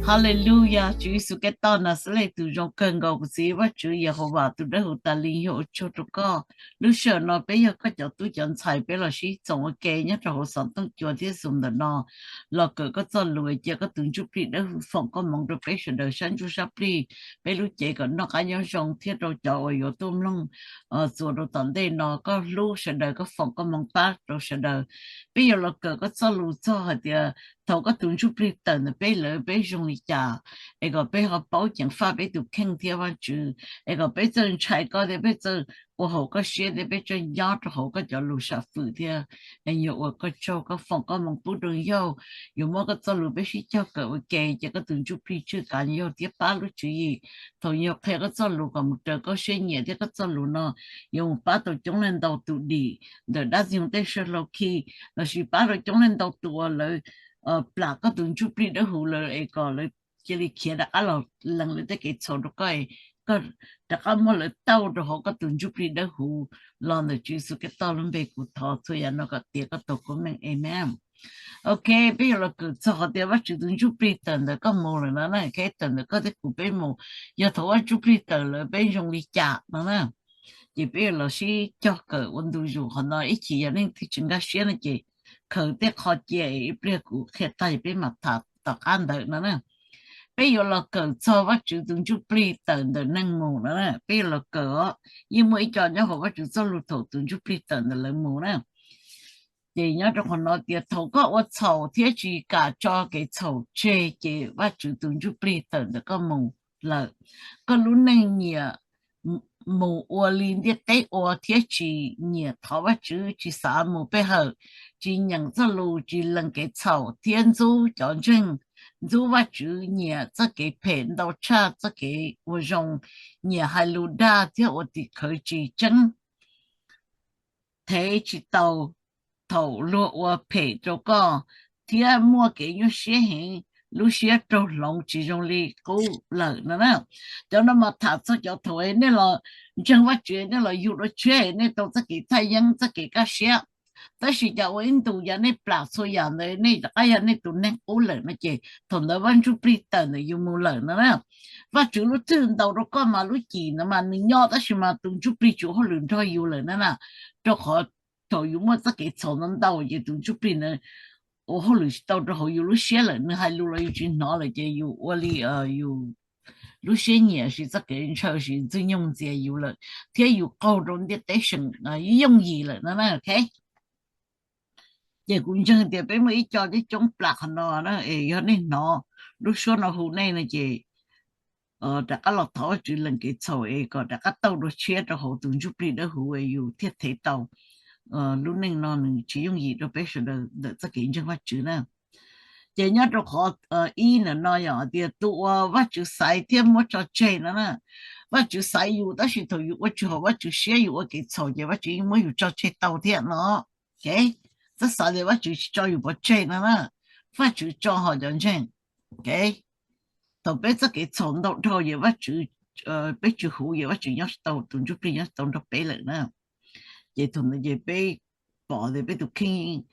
Haleluya, Tswv Yexus Khetos Naxales tus zoo kawg nkaus, kuv Txiv Vajtswv Yehauvas tus dawb huv tas li, yog ua tsaug rau koj. Lub sij hawm no peb yog koj cov tub cov ntxhais, peb los sib txoos ua ke nyob rau hauv xov tooj cua thiab Zoom ntawm no, los kawm koj txoj lus, cia koj tus ntsuj plig dawb huv foom koob hmoov rau peb sawv daws sab ntsuj sab plig, peb lub cev kom noj qab nyob zoo, thiab rau cov uas yuav tuaj mloog txuas rau tom ntej no, koj hlub sawv daws, koj foom koob hmoov pab rau sawv daws. Peb yuav los kawm koj txoj lus txog hais tias thaum koj tus ntsuj plig tawm ntawm peb lawm peb zoo li cas, es kom peb ho paub ceev faj peb tus kheej thiab Vajtswv, es kom peb txawj ntshai koj thiab peb txawj ua haum koj siab thiab peb txawj nyob rau hauv koj cov lus sam fwm thiab. Es yuav ua koj tsaug, koj foom koob hmoov pub rau Yauj, yuav muab koj txoj lus peb sib cog kawm ua ke, cia koj tus ntsuj plig tswj kav Yauj thiab pab lub tswv yim thaum Yauj qhia koj txoj lus kom mus raws koj siab nyiam, thiab koj txoj lus no yuav mus pab tau coob leej ntau tus dim ntawm dab ntxwg nyoog tej saw hlau khi, lossis pab rau coob leej ntau tus uas lawv plam koj tus ntsuj plig dawb huv lawm, es kom lawv cia li khiav rov qab los lees lawv tej kev txhaum rau koj, koj rov qab muab lawv tauj rau hauv koj tus ntsuj plig dawb huv. Los ntawm Tswv Yexus Khetos lub npe kuv thov txhua yam no kom tiav koj tau koob meej, amen. Ok, peb yuav los kawm txog qhov tias Vajtswv tus ntsuj plig tawm ntawm koj mus lawm no na, tawm ntawm koj thiab kuv peb mus, yog thaum Vajtswv tus ntsuj plig tawm lawm peb zoo li cas no na. Ces peb yuav los sib cog kawm ua ntu zus qhov no, ib chim yog leej twg tsis nkag siab no ces khaws tej qho cia es ib pliag kuv qhia tag peb mam tham tom qab ntawd no na. Peb yuav los kawm txog Vajtswv tus ntsuj plig tawm ntawm neeg mus no na, peb yuav los kawm os. Yeej muaj ib co nyob hauv Vajtswv txoj lus thaum tus ntsuj plig tawm ntawm lawv mus na. Ces nyob rau qhov no tias thaum koj ua txhaum thiab tsis kam tso kev txhaum tseg ces Vajtswv tus ntsuj plig tawm ntawm koj mus lawm. Koj lub neej nyiam mus ua li ntiaj teb ua thiab tsis nyiam thov Vajtswv, tsis xav mus pe hawm, tsis nyeem txoj lus, tsis lees kev txhaum thiab ntxub cov ntseeg, ntxub Vajtswv, nyiam txoj kev phem ntau tshaj txoj kev ua zoo, nyiam hais lus dag thiab ua tim khawv tsis tseeb, thev tsis tau thaum luag ua phem rau koj, thiab muaj kev nyuaj siab heev, lub siab raug hloov tsis zoo li qub lawm no na. Cov no mas tham txog cov thaum nej los ntseeg Vajtswv, nej los yug dua tshiab, nej tau txoj kev thaj yeeb, txoj kev kaj siab. Tab sis cas ua ib ntus yog nej plam txhua yam ntawd, nej rov qab yog nej tus neeg qub lawm no ces thaum ntawd Vaj Ntsuj Plig tawm ntawm yus mus lawm no na. Vajtswv lub thwj ntaus rau koj mas lub cim no mas nws nyob tab sis mas tus Ntsuj Plig tsis ua hauj lwm nrog yus lawm na na. Rau qhov thaum yus muaj txoj kev txhaum ntau ntau ces tus Ntsuj Plig na ua hauj lwm tsis tau rau hauv yus lub siab lawm, nws hais lus los yus tsis hnov lawm ces yus ua li yus lub siab nyiam, sis txoj kev ntshaw, sis Ntxwg Nyoog ntxias yus lawm, thiab yus qaug rau ntiaj teb seem yooj yim lawm no na. Ces kuv ntseeg tias peb muaj ib co coob coob plam qhov no na, es yog nej hnov lub suab no hu nej no ces rov qab los thov Vajtswv lees kev txhaum es kom rov qab tauj dua tshiab rau hauv tus Ntsuj Plig dawb huv es yus thiaj thev tau lub neej no nws tsis yooj yim rau peb sawv daws ntawm txoj kev ntseeg Vajtswv na. Ces nyob rau qhov ib ntawm no yog tias tus uas Vajtswv xaiv thiab muab tso tseg no na. Vajtswv xaiv yus tab sis thaum yus ua tsis haum Vajtswv siab, yus ua kev txhaum ces Vajtswv yeej muab yus tso tseg tau thiab no. Txhob xav tias Vajtswv tsis tso yus pov tseg no na, Vajtswv tso ho cov ntseeg. Thaum peb txoj kev txhaum ntau dhau ces Vajtswv, peb tsis huv ces Vajtswv nyob tsis tau, tus Ntsuj Plig nyob tsis tau nrog peb lawm na. Ces thaum ntawd ces peb pom tias peb tus kheej,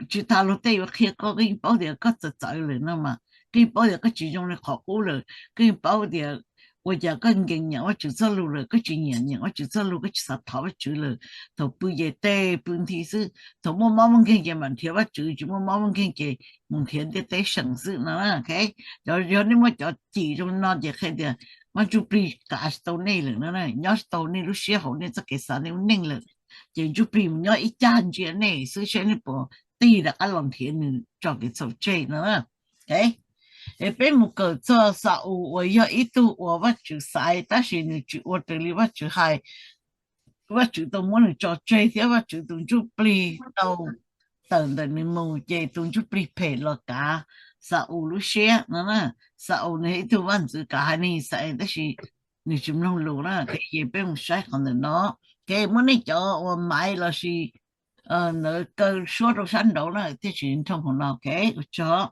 tsis tas luag tej yuav qhia koj, koj yeej paub tias koj txawv txawv lawm no mas, koj yeej paub tias koj tsis zoo li qhov qub lawm, koj yeej paub tias ua cas koj nkees nyeem Vajtswv txoj lus lawm koj tsis nyiam nyeem Vajtswv txoj lus, koj tsis xav thov Vajtswv lawm. Thaum pw ces tej pw nthi xwb, thaum muaj mob muaj nkeeg ces mam nrhiav Vajtswv, tsis muaj mob muaj nkeeg ces mus nrhiav ntiaj teb seem xwb no. Yog nej muaj cov cim zoo li no ces qhia tias Vaj Ntsuj Plig kav tsis tau nej lawm no, nyob tsis tau nej lub siab hauv nej txoj kev xav nej lub neej lawm. Ces Ntsuj Plig mus nyob ib cag ntsia nej xwb saib nej puas tig rov qab los nrhiav nws tso kev txhaum tseg no. Es peb mus kawm txog Xa-ules uas yog ib tug uas Vajtswv xaiv tab sis nws tsis ua raws li Vajtswv hais. Vajtswv tau muab nws tso tseg thiab Vajtswv tus Ntsuj Plig tau tawm ntawm nws mus ces tus Ntsuj Plig phem los kav Xa-ules lub siab no. Xa-ules nws yog ib tug vaj ntxwv kav haiv neeg Yixalayees tab sis nws tsis mloog lus na. Ces peb mus saib qhov ntawm no, ces muab nej cov uas maiv lossis ntawd kaw suab rau sab nraud na thiaj tsis nroo hauv no. Ua tsaug.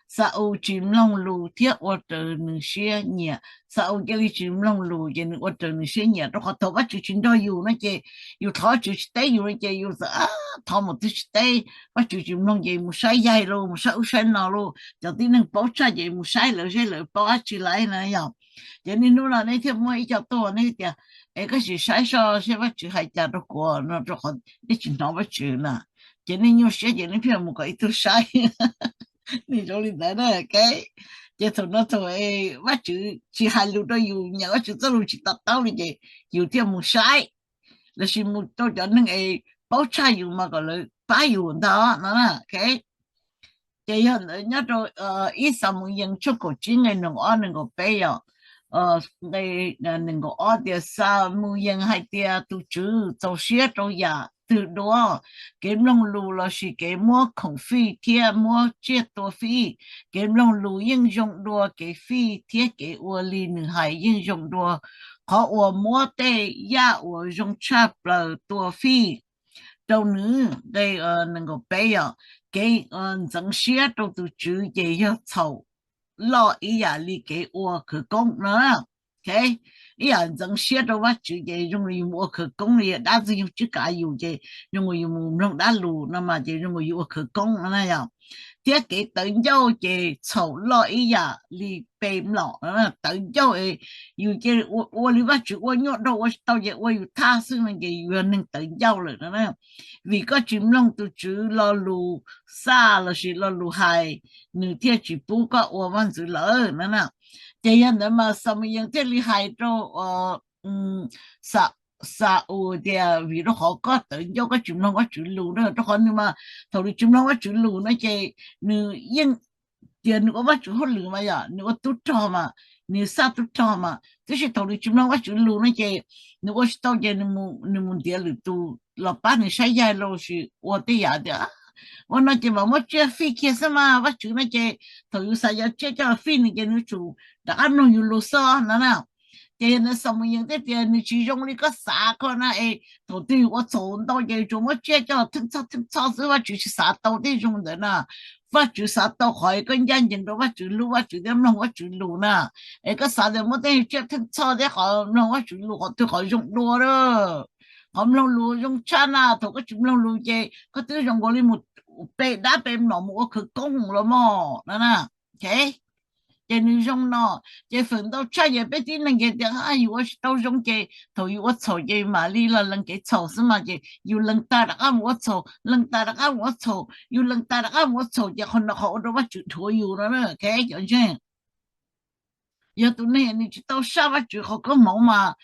Xa-ules tsis mloog lus thiab ua raws nws siab nyiam. Xa-ules cia li tsis mloog lus ces nws ua raws nws siab nyiam, rau qhov thaum Vajtswv tsis nrog yus no ces yus thov Vajtswv tsis teb yus no ces yus txawm thov mus twb tsis teb, Vajtswv tsis mloog ces mus saib yaig lauj, mus saib ub saib no lauj, cov tib neeg paub tshaj ces mus saib lawv seb lawv paub dab tsi lawm na yom. Ces niaj hnub no nej thiaj muaj ib co tuaj nej tias, es koj sim saib soj seb Vajtswv hais cas rau kuv no, rau qhov nej tsis hnov Vajtswv na. Ces nej nyuaj siab ces nej pheej mus kom ib tug saib. Nws zoo li ntawd na. Ces thaum no thaum Vajtswv tsis hais lus rau yus, nyiam Vajtswv txoj lus tsis to taub li ces yus thiaj mus saib lossis mus rau cov neeg es paub tshaj yus mas kom lawv pab yus ntag no na. Ces yog ntawd nyob rau ib Xamuyees tshooj kaum tsib nqe nees nkaum ob nees nkaum peb yom, nqe nees nkaum ob tias Xamuyees hais tias tus Tswv txaus siab rau yam twg dua, kev mloog lus lossis kev muab khoom fij thiab muab tsiaj tua fij. Kev mloog lus yeej zoo dua kev fij thiab kev ua li nws hais yeej zoo dua qhov uas muab tej yaj uas zoo tshaj plaws tua fij. Rau nws nqe nees nkaum peb yom, kev ntxeev siab rau tus Tswv ces yog txhaum loj ib yam li kev ua khawv koob no. Ib yam ntxeev siab rau Vajtswv ces zoo li yus mus ua khawv koob li, dab ntxwg nyoog tswb kav yus ces zoo li yus mus mloog dab lus no mas ces zoo li yus ua khawv koob no na yom. Thiab kev tawv ncauj ces txhaum loj ib yam li pe mlom. Tawv ncauj, yus cia li ua li Vajtswv ua nyuaj dhau ua tsis tau ces ua yus thaj xwb no ces yus yog neeg tawv ncauj lawm no. Vim koj tsis mloog tus Tswv lo lus xaj lossis lo lus hais, nws thiaj tsis pub koj ua vaj ntxwv lawm no na. Ces yog ntawd mas Xamuyees thiaj li hais rau Xa-ules tias vim rau qhov koj tawv ncauj koj tsis mloog Vajtswv lus na, rau qhov nws mas thaum nws tsis mloog Vajtswv lus no ces nws yeej tias nws ua Vajtswv hauj lwm mas yom, nws ua tub rog mas, nws xaj tub rog mas, tiam sis thaum nws tsis mloog Vajtswv lus no ces nws ua tsis tau ces nws mus ntiav lwm tus los pab nws saib yaig lossis ua tej yam tias ua no ces mam muab tsiaj fij kiag xwb mas, Vajtswv no ces thaum yus xav yuav tsiaj coj los fij nws ces nws tsum rov qab mloog yus lus xwb no na. Ces yog ntawd Xamuyees thiaj tias nws tsis zoo li koj xav ko na es thaum twg yus ua txhaum ntau ces tsuas muab tsiaj coj los theej txhoj theej txhoj xwb, Vajtswv tsis xav tau tej zoo ntawd na. Vajtswv xav tau qhov koj ncaj ncees rau Vajtswv, hlub Vajtswv thiab mloog Vajtswv lus na. Es koj xav tias muab tej tsiaj theej txhoj thiab qhov mloog Vajtswv lus qhov twg qhov zoo dua a? Qhov mloog lus zoo tshaj na, thaum koj tsis mloog lus ces koj twb zoo nkaus li mus pe dab pe mlom mus ua khawv koob los mog no na. Ces nws zoo no, ces feem ntau tshaj ces peb tib neeg ces tias yus ua tsis tau zoo ces thaum yus ua txhaum ces mam li los lees kev txhaum xwb mas, ces yus lees tas rov qab mus ua txhaum, lees tas rov qab mus ua txhaum, yus lees tas rov qab mus ua txhaum ces qhov no qhov ua rau Vajtswv dhuav yus no. Cov ntseeg, yog tus neeg nws tsis tau saj Vajtswv qhov koob hmoov mas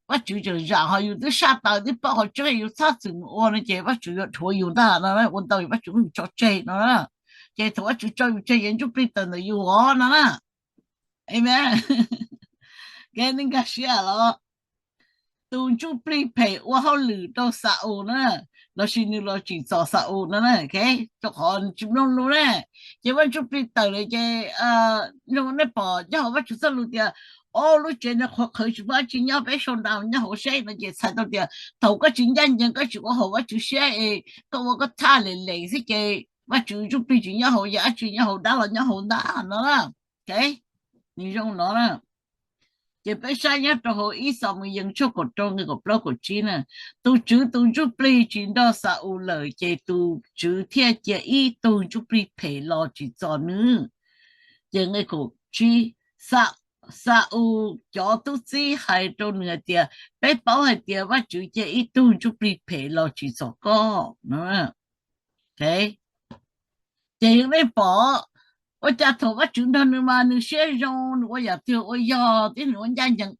Vajtswv tseem zam, ho yus twb saj tas twb paub qhov tseeb, yus txhob txwm mus ua no ces Vajtswv yuav dhuav yus ntag no, ua ntau Vajtswv muab yus tso tseg no. Ces thaum Vajtswv tso yus tseg ces ntsuj plig tawm ntawm yus os no na. Amen. Kev neeg nkag siab los tus ntsuj plig phem ua hauj lwm rau Xa-ules na, lossis nws los tsim txom Xa-ules no na, rau qhov nws tsis mloog lus na. Ces vaj ntsuj plig tawm lawm ces nej pom nyob hauv Vajtswv txoj lus tias, o, lub tsev no qhuav qhawv tsis muaj dab tsi nyob, peb sau nra nyob hauv seb no, ces txhais tau tias thaum koj tsis ncaj ncees koj tsis ua haum Vajtswv siab es koj ua koj thaj lem lem xwb ces Vajtswv ntsuj plig tsis nyob hauv, yog dab tsi nyob hauv, dab los nyob hauv ntag no na. Nws zoo no na. Ces peb saib nyob rau hauv ib Xamuyees tshooj kaum rau nqe kaum plaub kaum tsib na, tus Tswv tus ntsuj plig tsis nrog Xa-ules lawm ces tus Tswv thiaj cia ib tug ntsuj plig phem los tsim txom nws. Ces nqe kaum tsib, Xa-ules cov tub txib hais rau nws hais tias, peb paub hais tias Vajtswv cia ib tug ntsuj plig phem los tsim txom koj. Ces yog nej pom, ua cas thaum Vajtswv nrog nws mas nws siab zoo, nws ua yam twg ua yog thiab nws ua ncaj ncees,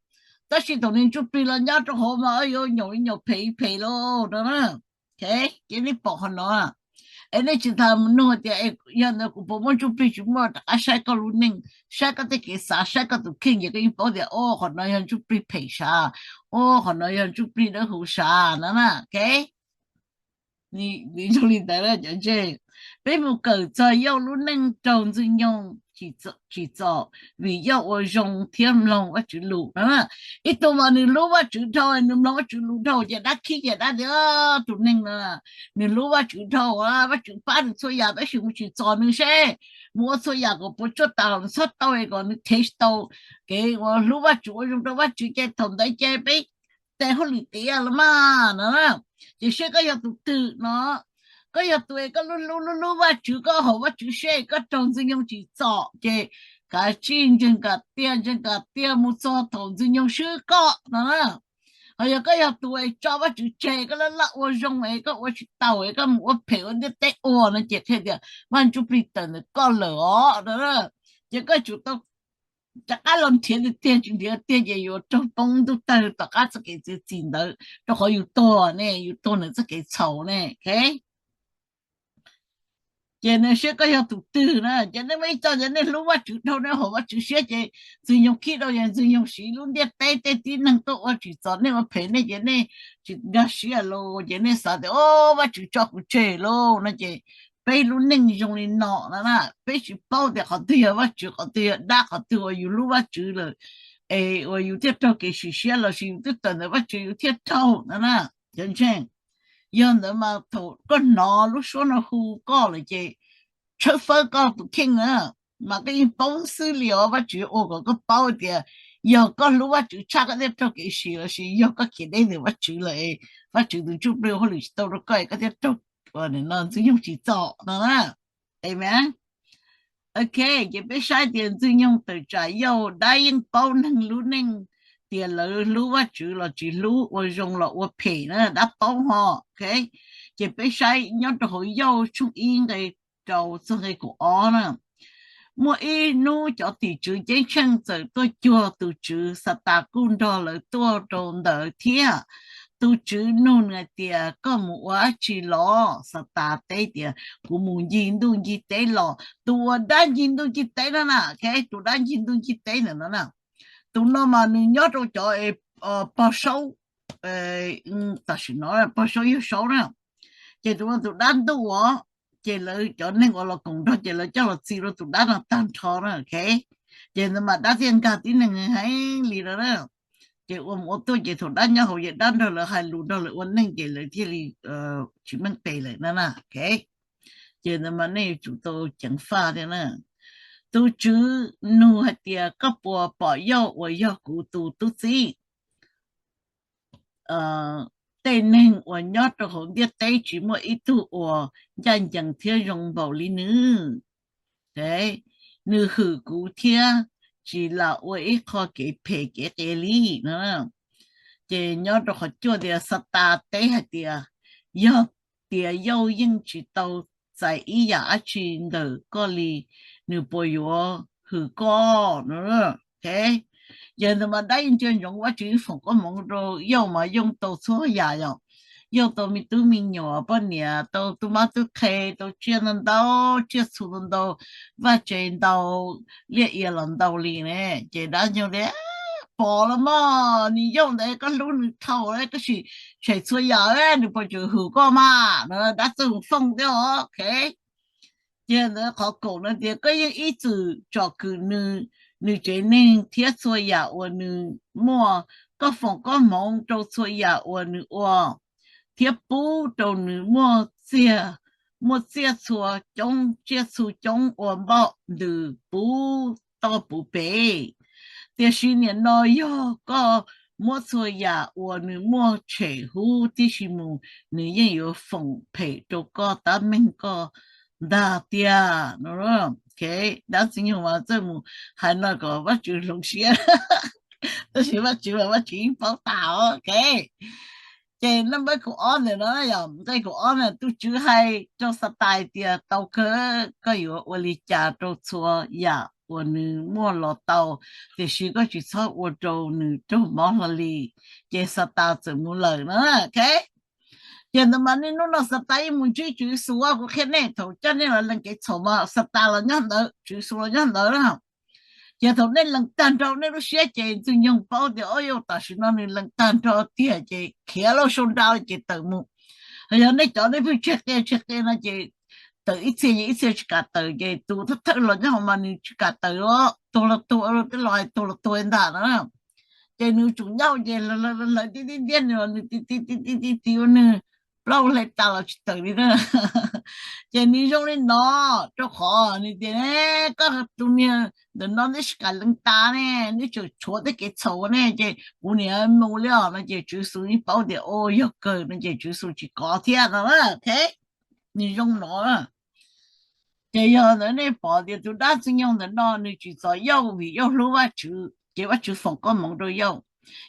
tab sis thaum nws ntsuj plig los nyob rau hauv mas yuav nyaum li nyaum phem phem lauj no. Ces nej pom qhov no, es nej tsis tas mus nug tias, yog ntawd kuv puas muaj ntsuj plig tsis muaj, rov qab saib koj lub neej, saib koj tej kev xav, saib koj tus kheej ces koj yeej paub tias, o, qhov no yog ntsuj plig phem sav, o, qhov no yog ntsuj plig dawb huv sav no na. Nws zoo li ntawd cov ntseeg. Peb mus kawm txog Yauj lub neej raug Ntxwg Nyoog tsim txom vim yog ua zoo thiab mloog Vajtswv lus no. Ib tug mas nws hlub Vajtswv dhau, nws mloog Vajtswv lus dhau ces dab khib ces dab tias tus neeg no nws hlub Vajtswv dhau, Vajtswv pab nws txhua yam tab sis mus tsim txom nws seb, mus ua txhua yam kom puas tsuaj tas los nws txhob tau, kom nws thev tsis tau kev uas hlub Vajtswv ua zoo rau Vajtswv ces thaum ntawd ces peb tes hauj lwm tiav los mas no. Ces seb koj yog tus twg no, koj yog tus es koj hlub hlub hlub hlub Vajtswv, koj haum Vajtswv siab, koj raug Ntxwg Nyoog tsim txom ces kav tsij ntseeg kom tiag, ntseeg kom tiag mus txog thaum Ntxwg Nyoog swb koj no. Ho yog koj yog tus es tso Vajtswv tseg, koj laj laj ua zoo es koj ua tsis tau es koj mus ua phem ua ntiaj teb ua no ces qhia tias Vaj Ntsuj Plig tawm ntawm koj lawm os no. Ces koj tsum tau rov qab los nrhiav tiag tiag, tsis nrhiav tiag ces yuav raug poob ntuj tawg tom qab txoj kev txiav txim ntawd, rau qhov yus tuag ne, yus tuag ntawm txoj kev txhaum ne. Ces nws seb koj yog tus twg na, ces nej muaj ib co ces nej hlub Vajtswv dhau, nej haum Vajtswv siab ces Ntxwg Nyoog khib dhau, ces Ntxwg Nyoog siv lub ntiaj teb tej tib neeg tuaj ua tsim txom nej ua phem nej ces nej tsis nkag siab los ces nej xav tias o, Vajtswv tso kuv tseg lauj no. Ces peb lub neej zoo li no na, peb tsis paub tias qhov twg yog Vajtswv, qhov twg yog dab, qhov twg uas yus hlub Vajtswv lawm es uas yus thiaj raug kev sim siab lossis yus twb tawm ntawm Vajtswv yus thiaj raug no na. Cov ntseeg, yog ntawd mas thaum koj hnov lub suab no hu koj lawm ces tshawb fawb koj tus kheej na, mas koj yeej paub xwb li os. Vajtswv ua kom koj paub tias yog koj hlub Vajtswv tshaj koj thiaj raug kev sim lossis yog koj khiav deb ntawm Vajtswv lawm, Vajtswv tus Ntsuj Plig ua hauj lwm tsis tau rau koj koj thiaj raug Ntxwg Nyoog tsim txom no na. Amen. Ok, ces peb saib tias Ntxwg Nyoog tawm tsam Yauj, dab yeej paub neeg lub neej tias lawv hlub Vajtswv los tsis hlub, ua zoo los ua phem na, dab paub ho. Ces peb saib nyob rau hauv Yauj tshooj ib nqe rau txog nqe kaum ob na. Muaj ib hnub cov tim tswv ceeb tsheej txawm tuaj cuag tus tswv, Xatas kuj nrog lawv tuaj rau ntawd thiab. Tus tswv nug nws hais tias, koj mus ua dab tsi los? Xatas teb tias, kuv mus ncig ntuj ncig teb los. Tus uas dab ncig ntuj ncig teb no na, tus dab ncig ntuj ncig teb ntawm no na, tus no mas nws nyob rau cov pog saub, tam sim no pog saub yawg saub na. Ces tus no tus dab ntuj os, ces lawv cov neeg uas los koom nrog ces lawv coj los txi rau tus dab no tag nrho na. Ces ntawd mas dab thiaj nkag tib neeg heev li no na. Ces ua mus ua tuaj ces thaum dab nyob hauv ces dab nrog lawv hais lus nrog lawv ua neej ces lawv thiaj li tsis meej pem lawm na na. Ces ntawd mas nej yuav tsum tau ceev faj thiab na. Tus tswv nug hais tias, koj puas pom Yauj uas yog kuv tus tub txib? Tej neeg uas nyob rau hauv ntiaj teb tsis muaj ib tug uas ncaj ncees thiab zoo npaum li nws. Nws hwm kuv thiab tsis lam ua ib qho kev phem kev qias li no. Ces nyob rau qhov cuaj tias Xatas teb hais tias, yog tias Yauj yeej tsis tau txais ib yam dab tsi ntawm koj li, nws puas yuav hwm koj no? Yog ntawd mas dab yeej ntsia ntsoov Vajtswv yeej foom koob hmoov rau Yauj mas Yauj tau txhua yam yom. Yauj tau me tub me nyuam, poj niam, tau tub mab tub qhe, tau tsiaj ntau ntau, tsiaj txhu ntau ntau, vaj tse ntau, liaj ia los ntau li ne. Ces dab nyoog tias, pom los mas, nws Yauj ntawd koj hlub nws dhau, tab sis tshem txhua yam nws puas tseem hwm koj mas no. Dab txawj mus fooj thiab os. Ces ntawd qhov kaum no tias koj yeej ib txwm tsom kwm nws, nws tsev neeg thiab txhua yam uas nws muaj. Koj foom koob hmoov rau txhua yam uas nws ua, thiab pub rau nws muaj txiag, muaj txiaj txhua coob, tsiaj txhu coob ua npoj ntws puv toj puv pes. Tiam sis nim no yog koj muab txhua yam uas nws muaj tshem huv tib si mus, nws yeej yuav foom phem rau koj tab meeg koj ntag tiag. Dab ntxwg nyoog mas txawj mus hais no kom Vajtswv hloov siab, tab sis Vajtswv mas Vajtswv yeej paub tas os. Ces nqe kaum ob ntawm no yog nqe kaum ob na, tus Tswv hais rau Xatas tias, tau kawg, koj yuav ua li cas rau txhua yam uas nws muaj los tau, tiam sis koj tsis txhob ua rau nws raug mob hlo li. Ces Xatas txawm mus lawm na. Ces ntawd mas niaj hnub no Xatas yeej mus ntsib Tswv Yexus. Kuv qhia nej, thaum coj nej los lees kev txhaum mas Xatas los nyob ntawd, Tswv Yexus los nyob ntawd na. Ces thaum nej lees tag nrho nej lub siab ces ntxwg nyoog paub tias, o, yog tam sim no nws lees tag nrho tiag ces khiav lauj, sau nra ces tawm mus. Yog nej cov nej pheej tseg qia tseg qia no ces tawm ib txhia ces ib txhia tsis kam tawm, ces tus thawj thawj los nyob hauv mas nws tsis kam tawm os, tuag los tuag, tej los hais tuag los tuag ntag no. Ces nws tsum ncauj ces lawv tiag tiag tiag nws, nws ti ti ti ti ti ua nws plaub hle tas los tsis tawm li na. Ces nws zoo li no, rau qhov nws tias, koj tus niag ntawm no twb tsis kam lees tas ne, nws tseem tshuav tej kev txhaum ne, ces kuv niam mus li os no. Ces Tswv Yexus yeej paub tias, o, yog kawg no, ces Tswv Yexus tsis kov thiab no. Nws zoo no. Ces yog ntawd nej pom tias tus dab Ntxwg Nyoog ntawm no nws tsim txom Yauj vim Yauj hlub Vajtswv, ces Vajtswv foom koob hmoov rau Yauj.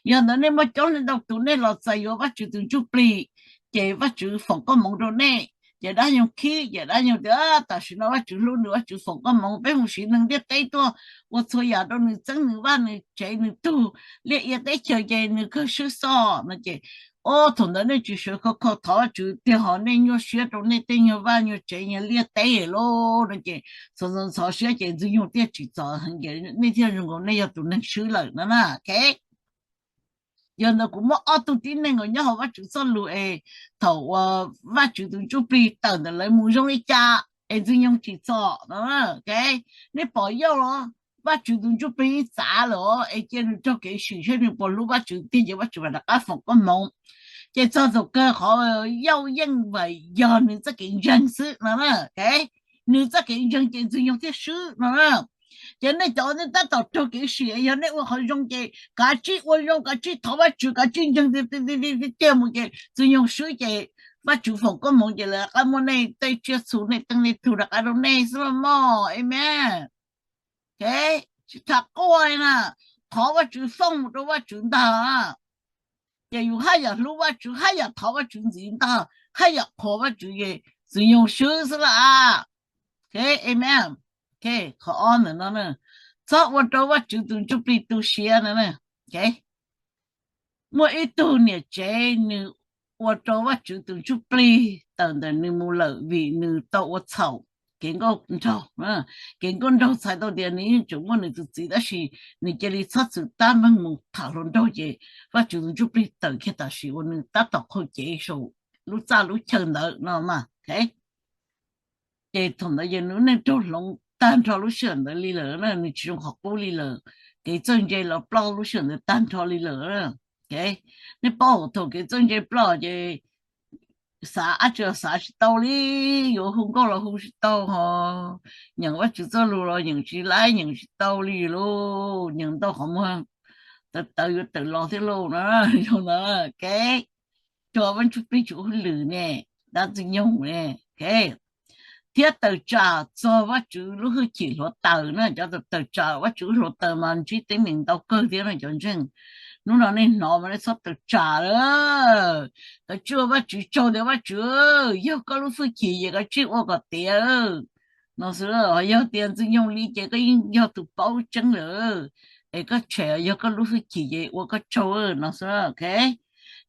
Yog ntawd nej muaj coob leej ntau tus nej los txais yuav Vajtswv tus ntsuj plig, ces Vajtswv foom koob hmoov rau nej. Ces dab Ntxwg Nyoog khib, ces dab Ntxwg Nyoog tias, tam sim no Vajtswv hlub nws, Vajtswv foom koob hmoov, peb mus siv neeg ntiaj teb tuaj ua txhua yam rau nws, txeeb nws vaj nws tsev nws tug liaj ia teb chaws, ces nws kawg swb xwb no. Ces, o, thaum ntawd nej tsis sawv khov kho thov Vajtswv tiag, ho nej nyuaj siab rau nej tej nyuag vaj nyuag tsev nyuag liaj teb lauj no. Ces ntxhov ntxhov siab ces Ntxwg Nyoog thiaj tsim txom heev, ces nej thiaj zoo nkaus nej yog tus neeg swb lawm no na. Yog ntawd kuv muab ob tug tib neeg uas nyob hauv Vajtswv txoj lus es thaum uas Vajtswv tus ntsuj plig tawm ntawm lawv mus zoo li cas es Ntxwg Nyoog tsim txom no. Nej pom Yauj los Vajtswv tus ntsuj plig txav lawm es cia nws raug kev sim seb nws puas hlub Vajtswv tiag, ces Vajtswv mam rov qab foom koob hmoov. Ces txog thaum kawg qhov Yauj yeej vam yog nws txoj kev ntseeg xwb no. Nws txoj kev ntseeg ces Ntxwg Nyoog thiaj swb no. Ces nej cov nej tab tom raug kev sim, yog nej ua qhov zoo ces kav tsij ua zoo, kav tsij thov Vajtswv, kav tsij ntseeg tiag tiag mus ces Ntxwg Nyoog swb ces Vajtswv foom koob hmoov ces lawv rov qab muab nej tej tsiaj txhu nej teej nej tug rov qab rau nej xwb los mog. Amen. Tsis tham quaj li na, thov Vajtswv foom mus rau Vajtswv ntag. Ces yus haj yam hlub Vajtswv, haj yam thov Vajtswv ntxiv ntag, haj yam qhuas Vajtswv ces Ntxwg Nyoog swb xwb lawm. Amen. Qhov ob ntawm no, txhob ua rau Vajtswv tus ntsuj plig tu siab no. Muaj ib tug niam tsev nws ua rau Vajtswv tus ntsuj plig tawm ntawm nws mus lawm vim nws tau ua txhaum kev nkauj nraug. Kev nkauj nraug txhais tau tias nws yeej tseem muaj nws tus txiv tab sis nws cia li txhob txwm tab meeg mus tham hluas nraug ces Vajtswv tus ntsuj plig tawm kiag tam sim uas nws tab tom qaug cev saum lub txaj lub chaw ntawd no mas. Ces thaum ntawd ces nws lub neej raug hloov tag nrho lub sij hawm ntawd li lawm, nws tsis zoo qhov qub li lawm. Kev txawj ntse los ploj lub sij hawm ntawd tag nrho li lawm. Nej paub thaum kev txawj ntse ploj ces xav dab tsi los xav tsis tau li, yuav hu nkauj los hu tsis tau, ho nyeem Vajtswv txoj lus los nyeem tsis laib nyeem tsis tau li lauj, nyeem ntau qhov muag tawv tawv yuav tawm los thiab lauj no. Zoo ntawd, tso Vaj Ntsuj Plig tsum hauj lwm ne, dab Ntxwg Nyoog ne, thiab tawm tsam txog Vajtswv lub hwj chim hluav taws na. Cov tawm tsam Vajtswv hluav taws mas ntsib teeb meem ntau kawg thiab no cov ntseeg. Hnub no nej hnov mas nej txhob tawm tsam lawm. Koj tsij ua Vajtswv tsaug tias, Vajtswv, yog koj lub hwj chim ces koj tsij ua kom tiav no xwb. Yog tias Ntxwg Nyoog li ces koj yeej yog tus paub tseeb lawm, es koj tshem yog koj lub hwj chim ces ua koj tsaug no xwb.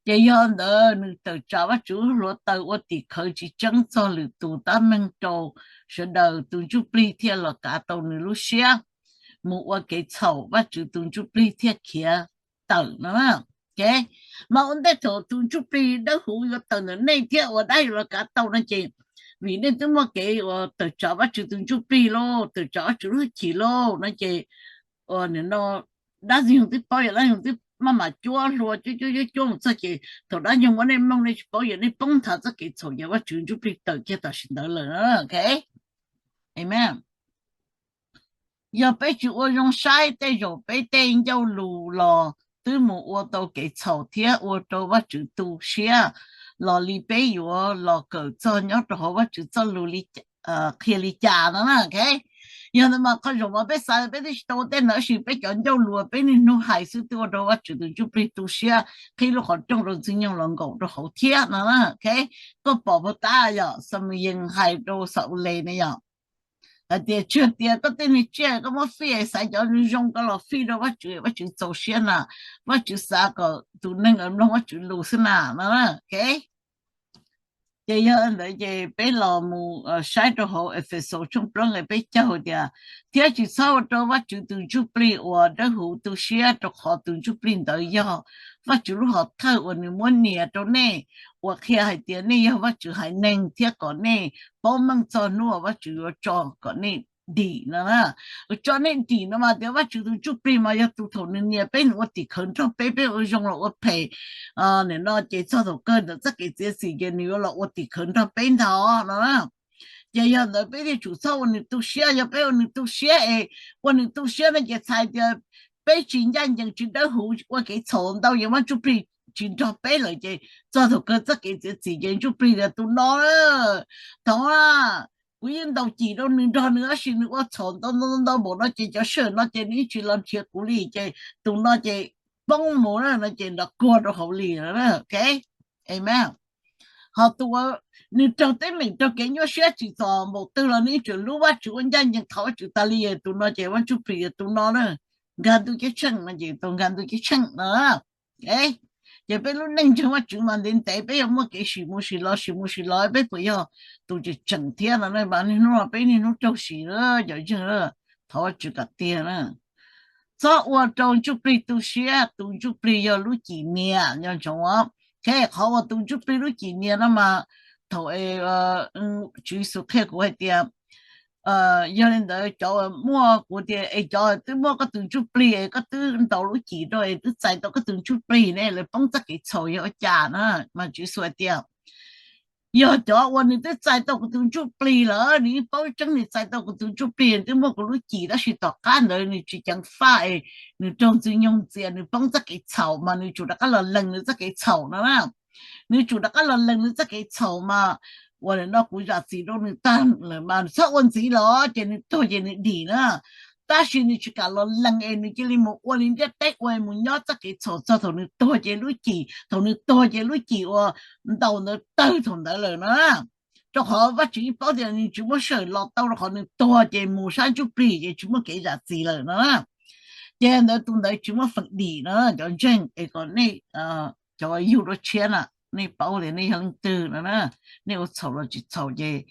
Ces yog ntawd nws tawm tsam Vajtswv hluav taws ua tim khawv tsis tseeb txog lwm tus tab meeg rau sawv daws, tus Ntsuj Plig thiaj los kav tau nws lub siab mus ua kev txhaum, Vajtswv tus Ntsuj Plig thiaj khiav tawm no. Mas ua ntej thaum tus Ntsuj Plig dawb huv yuav tawm ntawm nej thiab ua dab yuav los kav tau no ces, vim nej twb muaj kev uas tawm tsam Vajtswv tus Ntsuj Plig lauj, tawm tsam Vajtswv lub hwj chim lauj no ces, nim no dab Ntxwg Nyoog twb paub, yog dab Ntxwg Nyoog twb maj mam cuab hlua cuab cuab cuab cuab mus txog ces thaum dab Ntxwg Nyoog muab nej mloog nej tsis paub, yog nej poob nthav txoj kev txhaum ces Vajtswv Ntsuj Plig tawm kiag tam sim ntawd lawm. Amen. Yog peb tsis ua zoo saib, tej zaum peb tej ncauj lus los twb mus ua tau kev txhaum thiab ua rau Vajtswv tu siab los li peb yuav los kawm txog nyob rau hauv Vajtswv txoj lus qhia li cas no na. Yog ntawd mas qhov zaum mas peb xav peb twb tsis tau ua tej ntawd, tab sis peb cov ncauj lus peb niaj hnub hais xwb twb ua rau Vajtswv tus Ntsuj Plig tu siab, qhib lub qhov rooj rau Ntxwg Nyoog los nkaum rau hauv thiab no na. Koj pom puas tab yom, Xamuyees hais rau Xa-ules ne yom, hais tias, tsuas tias koj tej niag tsiaj koj muab fij, xaiv cov zoo koj los fij rau Vajtswv, Vajtswv txaus siab na. Vajtswv xav kom tus neeg mloog Vajtswv lus xwb na no. Ces yog ntawd ces peb los mus saib rau hauv Efexus tshooj plaub nqe peb caug tias, thiab tsis txhob ua rau Vajtswv tus ntsuj plig uas dawb huv tu siab, rau qhov tus ntsuj plig ntawd yog Vajtswv lub hom thawj uas nws muab nias rau nej, uas qhia hais tias nej yog Vajtswv haiv neeg, thiab kom nej paub meej txog hnub uas Vajtswv yuav tso kom nej dim no. Tso nej dim no mas tias Vajtswv tus ntsuj plig mas yog tus thaum nws nias peb nws ua tim khawv nrog peb, peb ua zoo los ua phem, nim no ces txog thaum kawg ntawm txoj kev txiav txim ces nws yuav los ua tim khawv nrog peb ntag no. Ces yog ntawd peb thiaj tsum txhob ua nws tu siab. Yog peb ua nws tu siab es, ua nws tu siab no ces txhais tias peb tsis ncaj ncees, tsis dawb huv, ua kev txhaum ntau ces Vajtswv ntsuj plig tsis nrog peb lawm ces txog thaum kawg txoj kev txiav txim ces ntsuj plig tias tus no, thaum kuv yeej ntaus cim rau nws nrog nws tab sis nws ua txhaum ntau ntau ntau npaum no ces cov sij hawm no ces nws yeej tsis los nrhiav kuv li ces tus no ces poob mus na no ces nrov kuag rau hauv li. Amen. Ho tus uas nws raug teeb meem raug kev nyuaj siab tsim txom npaum twg los nws yeej tseem hlub Vajtswv ua ncaj ncees thov Vajtswv tas li, tus no ces Vajtswv ntsuj plig tias tus no na, nkag ntuj ceeb tsheej no ces tau nkag ntuj ceeb tsheej no. Ces peb lub neej ntseeg Vajtswv mas ntev ntev peb yuav muaj kev sim mus sim los sim mus sim los, peb puas yog tus tseem tseem thiab no mas niaj hnub no peb niaj hnub raug sim cov ntseeg. Thov Vajtswv kom tiag na. Txhob ua rau ntsuj plig tu siab, tus ntsuj plig yog lub cim nias nco ntsoov os. Qhov uas tus ntsuj plig lub cim nias no mas thaum Tswv Yexus qhia kuv hais tias, yog li ntawd cov muaj, kuv tias es cov twb muaj koj tus ntsuj plig es koj twb ntaus lub cim rau es twb txais tau koj tus ntsuj plig ne, lawv poob txoj kev txhaum yog ua cas na? Mas Tswv Yexus hais tias yog cov uas nws twb txais tau kuv tus ntsuj plig lawm, nws yeej paub tseeb nws txais tau kuv tus ntsuj plig, nws twb muaj kuv lub cim tab sis tom qab ntawd nws tsis ceev faj es nws raug Ntxwg Nyoog ntxias, nws poob txoj kev txhaum mas nws tsum rov qab los lees nws txoj kev txhaum no na. Nws tsum rov qab los lees nws txoj kev txhaum mas uas no kuv zam txim rau nws tag lawm mas txhob ua ntxiv los ces nws tuag ces nws dim na. Tab sis nws tsis kam los lees es nws cia li mus ua li ntiaj teb ua, mus nyob txoj kev txhaum txog thaum nws tuag ces lub cim, thaum nws tuag ces lub cim uas ntaus ntawd tawg thaum ntawd lawm na. Rau qhov Vajtswv yeej paub tias nws tsis muaj sij hawm los tau rau qhov nws tuag ces mus sab ntsuj plig ces tsis muaj kev zam txim lawm no. Ces ntawd tus ntawd tsis muaj feem dim no cov ntseeg es kom nej, cov yug dua tshiab na, nej paub tias nej yog leej twg no na, nej ua txhaum los tsis txhaum ces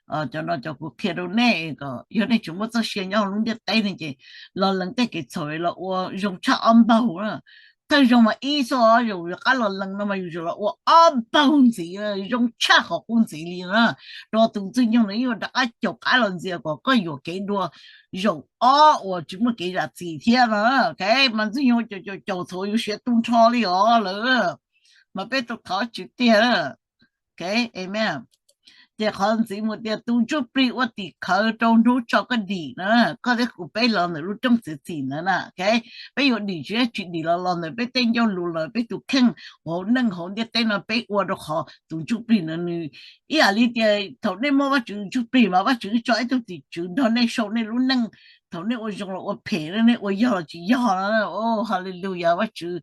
cov no cov kuv qhia rau nej kom yog nej tseem muaj txoj sia nyob hauv lub ntiaj teb ne ces los lees tej kev txhaum los ua zoo tshaj ob npaug na. Thawj zoo mas ib xwb, yus rov qab los lees no mas yus tseem los ua ob npaug ntxiv, zoo tshaj qhov qub ntxiv li na. Rau tus Ntxwg Nyoog no yeej yuav rov qab caum qab los ntxias kom koj yuam kev dua zaum ob uas tsis muaj kev zam txim thiab no. Mas Ntxwg Nyoog caum caum caum txhaum yus siav tu nrho li os lawm. Mas peb tau thov Tswv tiag. Ces qhov ntxiv mus tias tus ntsuj plig ua tim khawv rau hnub tso koj dim na. Koj thiab kuv peb los ntawm lub rooj txiav txim ntawd na. Peb yuav dim tsis tsis dim los los ntawm peb tej ncauj lus los peb tus kheej hauv neej hauv ntiaj teb no peb ua rau qhov tus ntsuj plig no nws ib yam li tias thaum nej muaj Vajtswv ntsuj plig mas Vajtswv tso ib tug tim tswv nrog nej sau nej lub neej. Thaum nej ua zoo los ua phem, nej ua yog los tsis yog no. Hallelujah, Vajtswv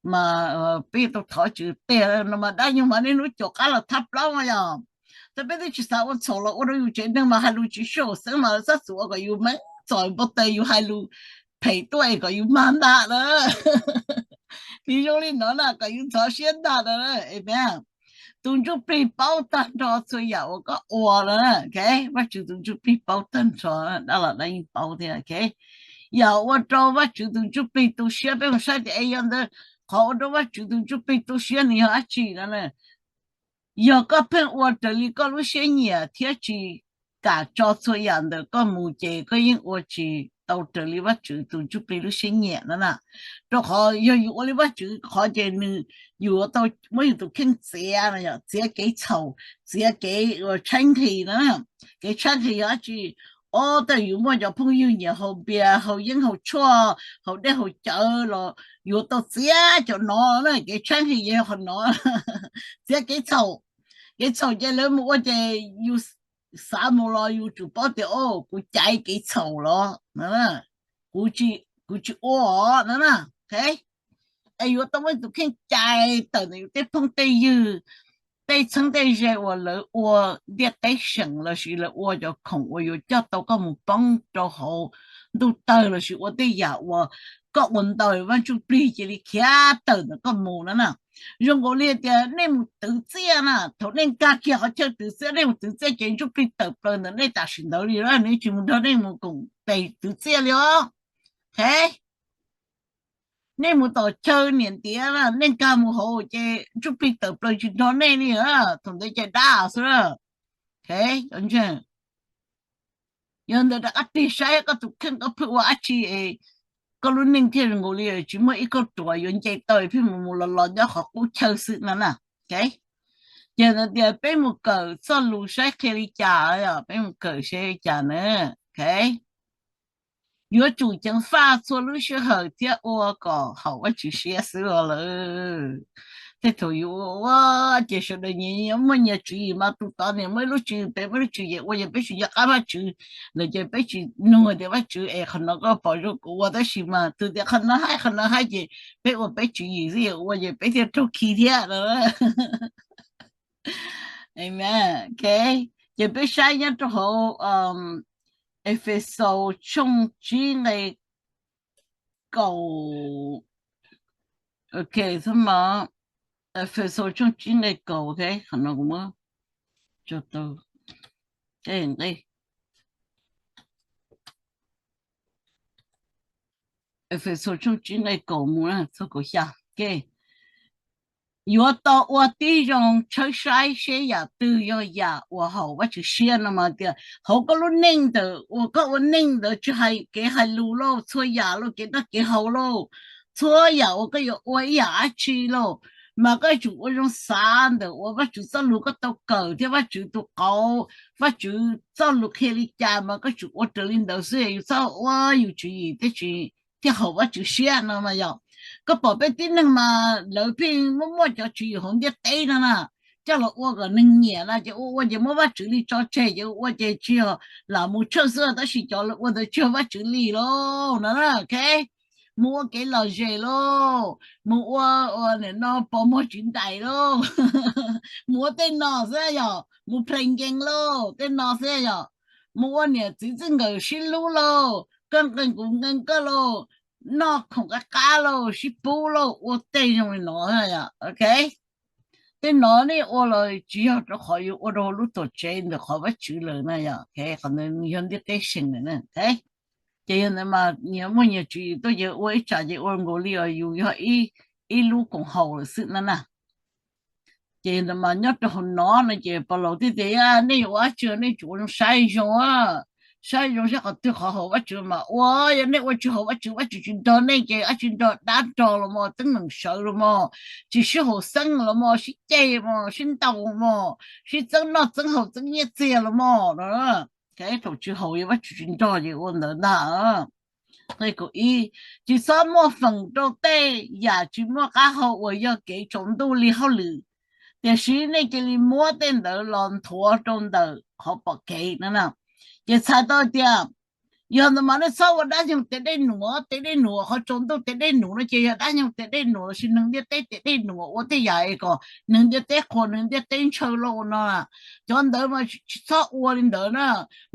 mas peb tau thov Tswv tiag no mas dab nyoog mas niaj hnub caum qab los thab plaub mas yog. Thaum peb twb tsis xav ua txhaum los ua rau yus tsev neeg mas hais lus tsis sib haum xeeb mas lawv txhob txwm ua kom yus meej txom npau taws, yus hais lus phem tuaj es kom yus mag ntag na. Nws zoo li no na kom yus ntxhov siab ntag na. Tus ntsuj plig paub tag nrho txhua yam uas koj ua no. Vajtswv tus ntsuj plig paub tag nrho, dab los dab yeej paub thiab. Yam ua rau Vajtswv tus ntsuj plig tu siab peb mus saib tias es yog ntawd qhov ua rau Vajtswv tus ntsuj plig tu siab nws yog dab tsi no. Yog koj pheej ua raws li koj lub siab nyiam thiab tsis kam tso txhua yam ntawm koj mus ces koj yeej ua tsis tau raws li Vajtswv tus ntsuj plig lub siab nyiam no na. Rau qhov yog yus ua li Vajtswv qhov ces nws, yus yuav tau muab yus tus kheej txiav, txiav kev txhaum, txiav kev tshaib nqhis na. Kev tshaib nqhis yog dab tsi? Ob, thaum yus muaj cov phooj ywg nyiam haus npias, haus yeeb haus tshuaj, haus dej haus cawv los yuav tau txiav cov no na. Kev tshaib nqhis yog qhov no, txiav kev txhaum. Kev txhaum ces lawv mus ua ces yus xav mus los yus tsum paub tias, o, kuv caiv kev txhaum los, kuv tsis ua os no. Es yuav tau muaj tus kheej cais tawm ntawm yus tej phooj tej ywg, tej txheeb tej ze uas lawv ua ntiaj teb seem lossis lawv ua cov khoom uas yuav coj tau koj mus poob rau hauv ntuj tawg lossis ua tej yam uas koj ua ntau Vaj Ntsuj Plig cia li khiav tawm ntawm koj mus no na. Zoo nkaus li tias nej mus twv txiaj na, thaum nej nkag kiag qhov chaw twv txiaj, nej mus twv txiaj ces ntsuj plig tawm plaws ntawm nej tam sim ntawd li, nws tsis mus nrog nej mus koom tes twv txiaj li os. Nej mus tom chaw niam ntiav na, nej nkag mus hauv ces ntsuj plig tawm plaws tsis nrog nej li, thaum ntawd ces dab xwb. Yog ntawd rov qab tig saib koj tus kheej, koj pheej ua dab tsi es koj lub neej thiaj zoo nkaus li tsis muaj ib kauj ruam yuav nce tau, pheej mus mus los los nyob qhov qub chaw xwb no na. Ces tias peb mus kawm txoj lus saib qhia li cas, peb mus kawm saib li cas na. Yuav tsum ceev faj txhua lub sij hawm thiab ua kom haum Vajtswv siab xwb os lawm. Tej thaum yus ua ua ces sawv daws nyias muaj nyias tswv yim mas, tus tod niam muaj ib lub tswv yim, peb muaj lub tswv yim ua ces peb tsis nco qab Vajtswv lawm ces peb tsis nug tias Vajtswv es qhov no koj pom zoo kuv ua, tab sis mas tus tias qhov no haib qhov no haib ces peb ua peb tswv yim xwb, ua ces peb thiaj raug khi thiab. Amen. Ces peb saib nyob rau hauv Efexaus tshooj tsib nqe kaum. Ok, Efexaus tshooj tsib nqe kaum, qhov no kuv muab tso tau nqe Efexaus tshooj tsib nqe kaum mus txog kaum xya. Yuav tau ua tib zoo tshawb saib seb yam twg yog yam uas haum Vajtswv siab no mas tias hauv koj lub neej ntawm uas koj ua neej ntawd tsis hais kev hais lus lauj, txhua yam lauj, kev noj kev haus lauj, txhua yam uas koj yuav ua ib yam dab tsi lauj, mas koj yuav tsum ua zoo xav ntawm uas Vajtswv txoj lus koj tau kawm thiab Vajtswv tus qauv, Vajtswv txoj lus qhia li cas mas koj yuav tsum ua raws li ntawd xwb, yus txhob ua yus tswv yim thiaj haum Vajtswv siab no mas yog. Koj pom peb tib neeg mas lawv pheej muaj muaj cov tswv yim hauv ntiaj teb no na, coj los ua kom neeg nyiam na, ces ua ua ces muab Vajtswv li tso tseg, ces ua ua ces tsis yog lam mus church xwb, tab sis cov lawv ua ntawd tsis yog Vajtswv li lauj no. Mus ua kev lom zem lauj, mus ua ua nim no pos muag tsis ntais lauj, mus ua tej no xwb yog, mus play game lauj, tej no xwb yog, mus ua niam txiv txij nkawm sib hlub lauj, koj nqee kuv nqee koj lauj, noj khoom qab qab lauj, sib pub lauj, ua tej zoo li no. Tej no nej ua los tsis yog rau qhov yuav ua rau lub tuam tsev ntawm qhov Vajtswv lawm na yog, qhov ntawd yog ntiaj teb seem lawm na. Ces yog ntawd mas nyias muaj nyias tswv yim tuaj ces ua ib tsam ces ua nkaus li os yus yog ib lub koom haum lawm xwb na na. Ces ntawd mas nyob rau hauv no no ces Paulus thiaj tias nej yuav ua dab tsi nej tsum ua zoo saib zoo, saib zoo saib qhov twg qhov haum Vajtswv mas ua, yog nej ua tsis haum Vajtswv, Vajtswv tsis nrog nej ces dab tsi nrog dab nrog los mas, teeb meem sawv los mas, tsis sib haum xeeb los mas, sib ceg mas, sib ntaus mas, sib txeeb noj txeeb haus txeeb nyiaj txiag los mas no. Thaum tsis haum yog Vajtswv tsis nrog ces ua ntawd ntag. Nqe kaum ib, tsis txhob muaj feem rau tej yam tsis muaj qab hau uas yog kev tsaus ntuj li hauj lwm, tiam sis nej cia li muab tej ntawd los nthuav rau ntawm qhov pom kev no. Ces txhais tau tias yog ntawd mas nej txhob ua dab nyoog tes dej num, tes dej num qhov tsaus ntuj tes dej num no ces yog dab nyoog tes dej num lossis neeg ntiaj teb tes dej num ua tej yam es kom neeg ntiaj teb qhuas neeg ntiaj teb ntshaw lauj no. Cov ntawd mas tsis txhob ua li ntawd na.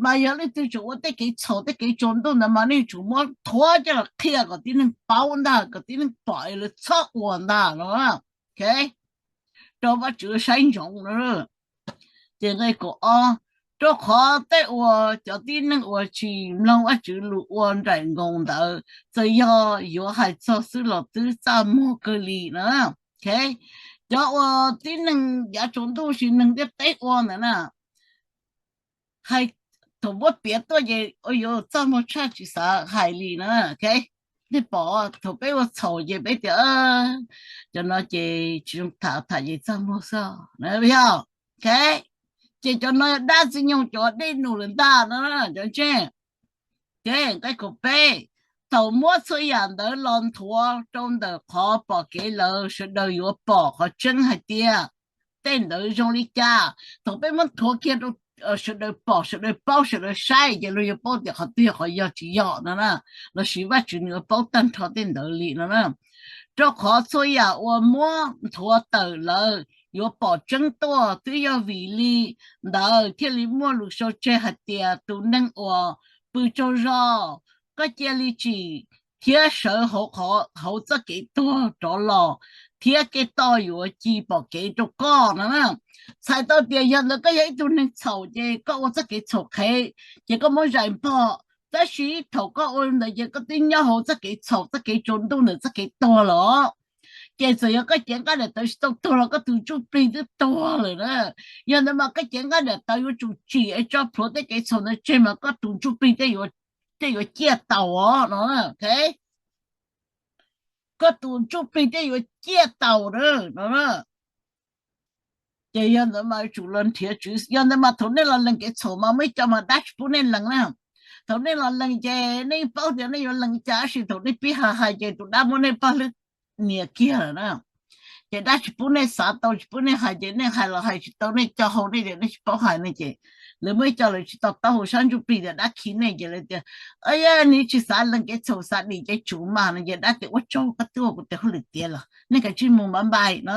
Mas yog leej twg tseem ua tej kev txhaum tej kev tsaus ntuj ntawd mas nej yuav tsum muab nthuav coj los qhia kom tib neeg paub ntag, kom tib neeg pom es lawv txhob ua ntag no, rau Vajtswv saib ntsoov no. Ces nqe kaum ob, rau qhov tej uas cov tib neeg uas tsis mloog Vajtswv lus ua nraim nkoos ntawd, txawm yog yuav hais txog xwb los twb txaj muag kawg li na. Cov uas tib neeg yav tsaus ntuj sis neeg ntiaj teb ua ntawd na, hais thaum muab piav tuaj ces ua yuav txaj muag tshaj tsis xav hais li na. Nej pom thaum peb ua txhaum ces peb tias cov no ces tsis zoo tham, tham ces txaj muag xwb, yog. Ces cov no dab tsi nyoog cov dej num lawm ntag no, cov ntsej. Ces nqe kaum peb, thaum muab txhua yam ntawd los nthuav rau ntawm qhov pom kev lawm sawv daws yuav pom qhov tseeb hais tias tej ntawd zoo li cas. Thaum peb muab nthuav kiag rau sawv daws pom, sawv daws paub, sawv daws saib ces luag yuav paub tias qhov twg yog qhov yog tsis yog no na, lossis Vajtswv nws yuav paub tag nrho tej ntawd li no na. Rau qhov txhua yam uas muab nthuav tawm lawm yuav pom tseeb tuaj, twb yog vim li ntawd thiaj li muaj lus sau tseg hais tias, tus neeg uas pw tsaug zog, koj cia li tsim thiab sawv hauv qhov, hauv txoj kev tuag rov los, thiab kev toj yuav ci pom kev rau koj no na. Txhais tau tias yog ntawd koj yog ib tug neeg txhaum ces koj ua txoj kev txhaum qhev, ces koj muab zais npog. Tab sis thaum koj ua ntawd ces koj twb nyob hauv txoj kev txhaum, txoj kev tsaus ntuj ntawm txoj kev tuag lawm. Ces txawm yog koj cev nqaij daim tawv tsis tau tuag los koj tus ntsuj plig twb tuag lawm na. Yog ntawd mas koj cev nqaij daim tawv yuav tsum tsim es tso plhuav tej kev txhaum ntawd tseg mas koj tus ntsuj plig tej yuav ciaj taus os no. Koj tus ntsuj plig tej yuav ciaj taus na no. Ces yog ntawd mas yuav tsum los nrhiav tswv, yog ntawd mas thaum nej los lees kev txhaum mas muaj ib co mas dab tsis pub nej lees na. Thaum nej los lees ces nej paub tias nej yuav lees cas, tab sis thaum nej pib hais hais ces tus dab muab nej pog hlwb nias kiag lawm na. Ces dab tsis pub nej xav tau, tsis pub nej hais, ces nej hais los hais tsis tau, nej co hau nej tias nej tsis paub hais ne. Ces lawv muaj ib co lawv tsis to taub hauv sab ntsuj plig tias dab khi nej, ces lawv tias, yog nws tsis xav lees kev txhaum, xav dim kev tsuv mas no, ces dab tias ua tsaug, koj twb ua kuv tes hauj lwm tiav los nej kav tsij mus npaj npais no.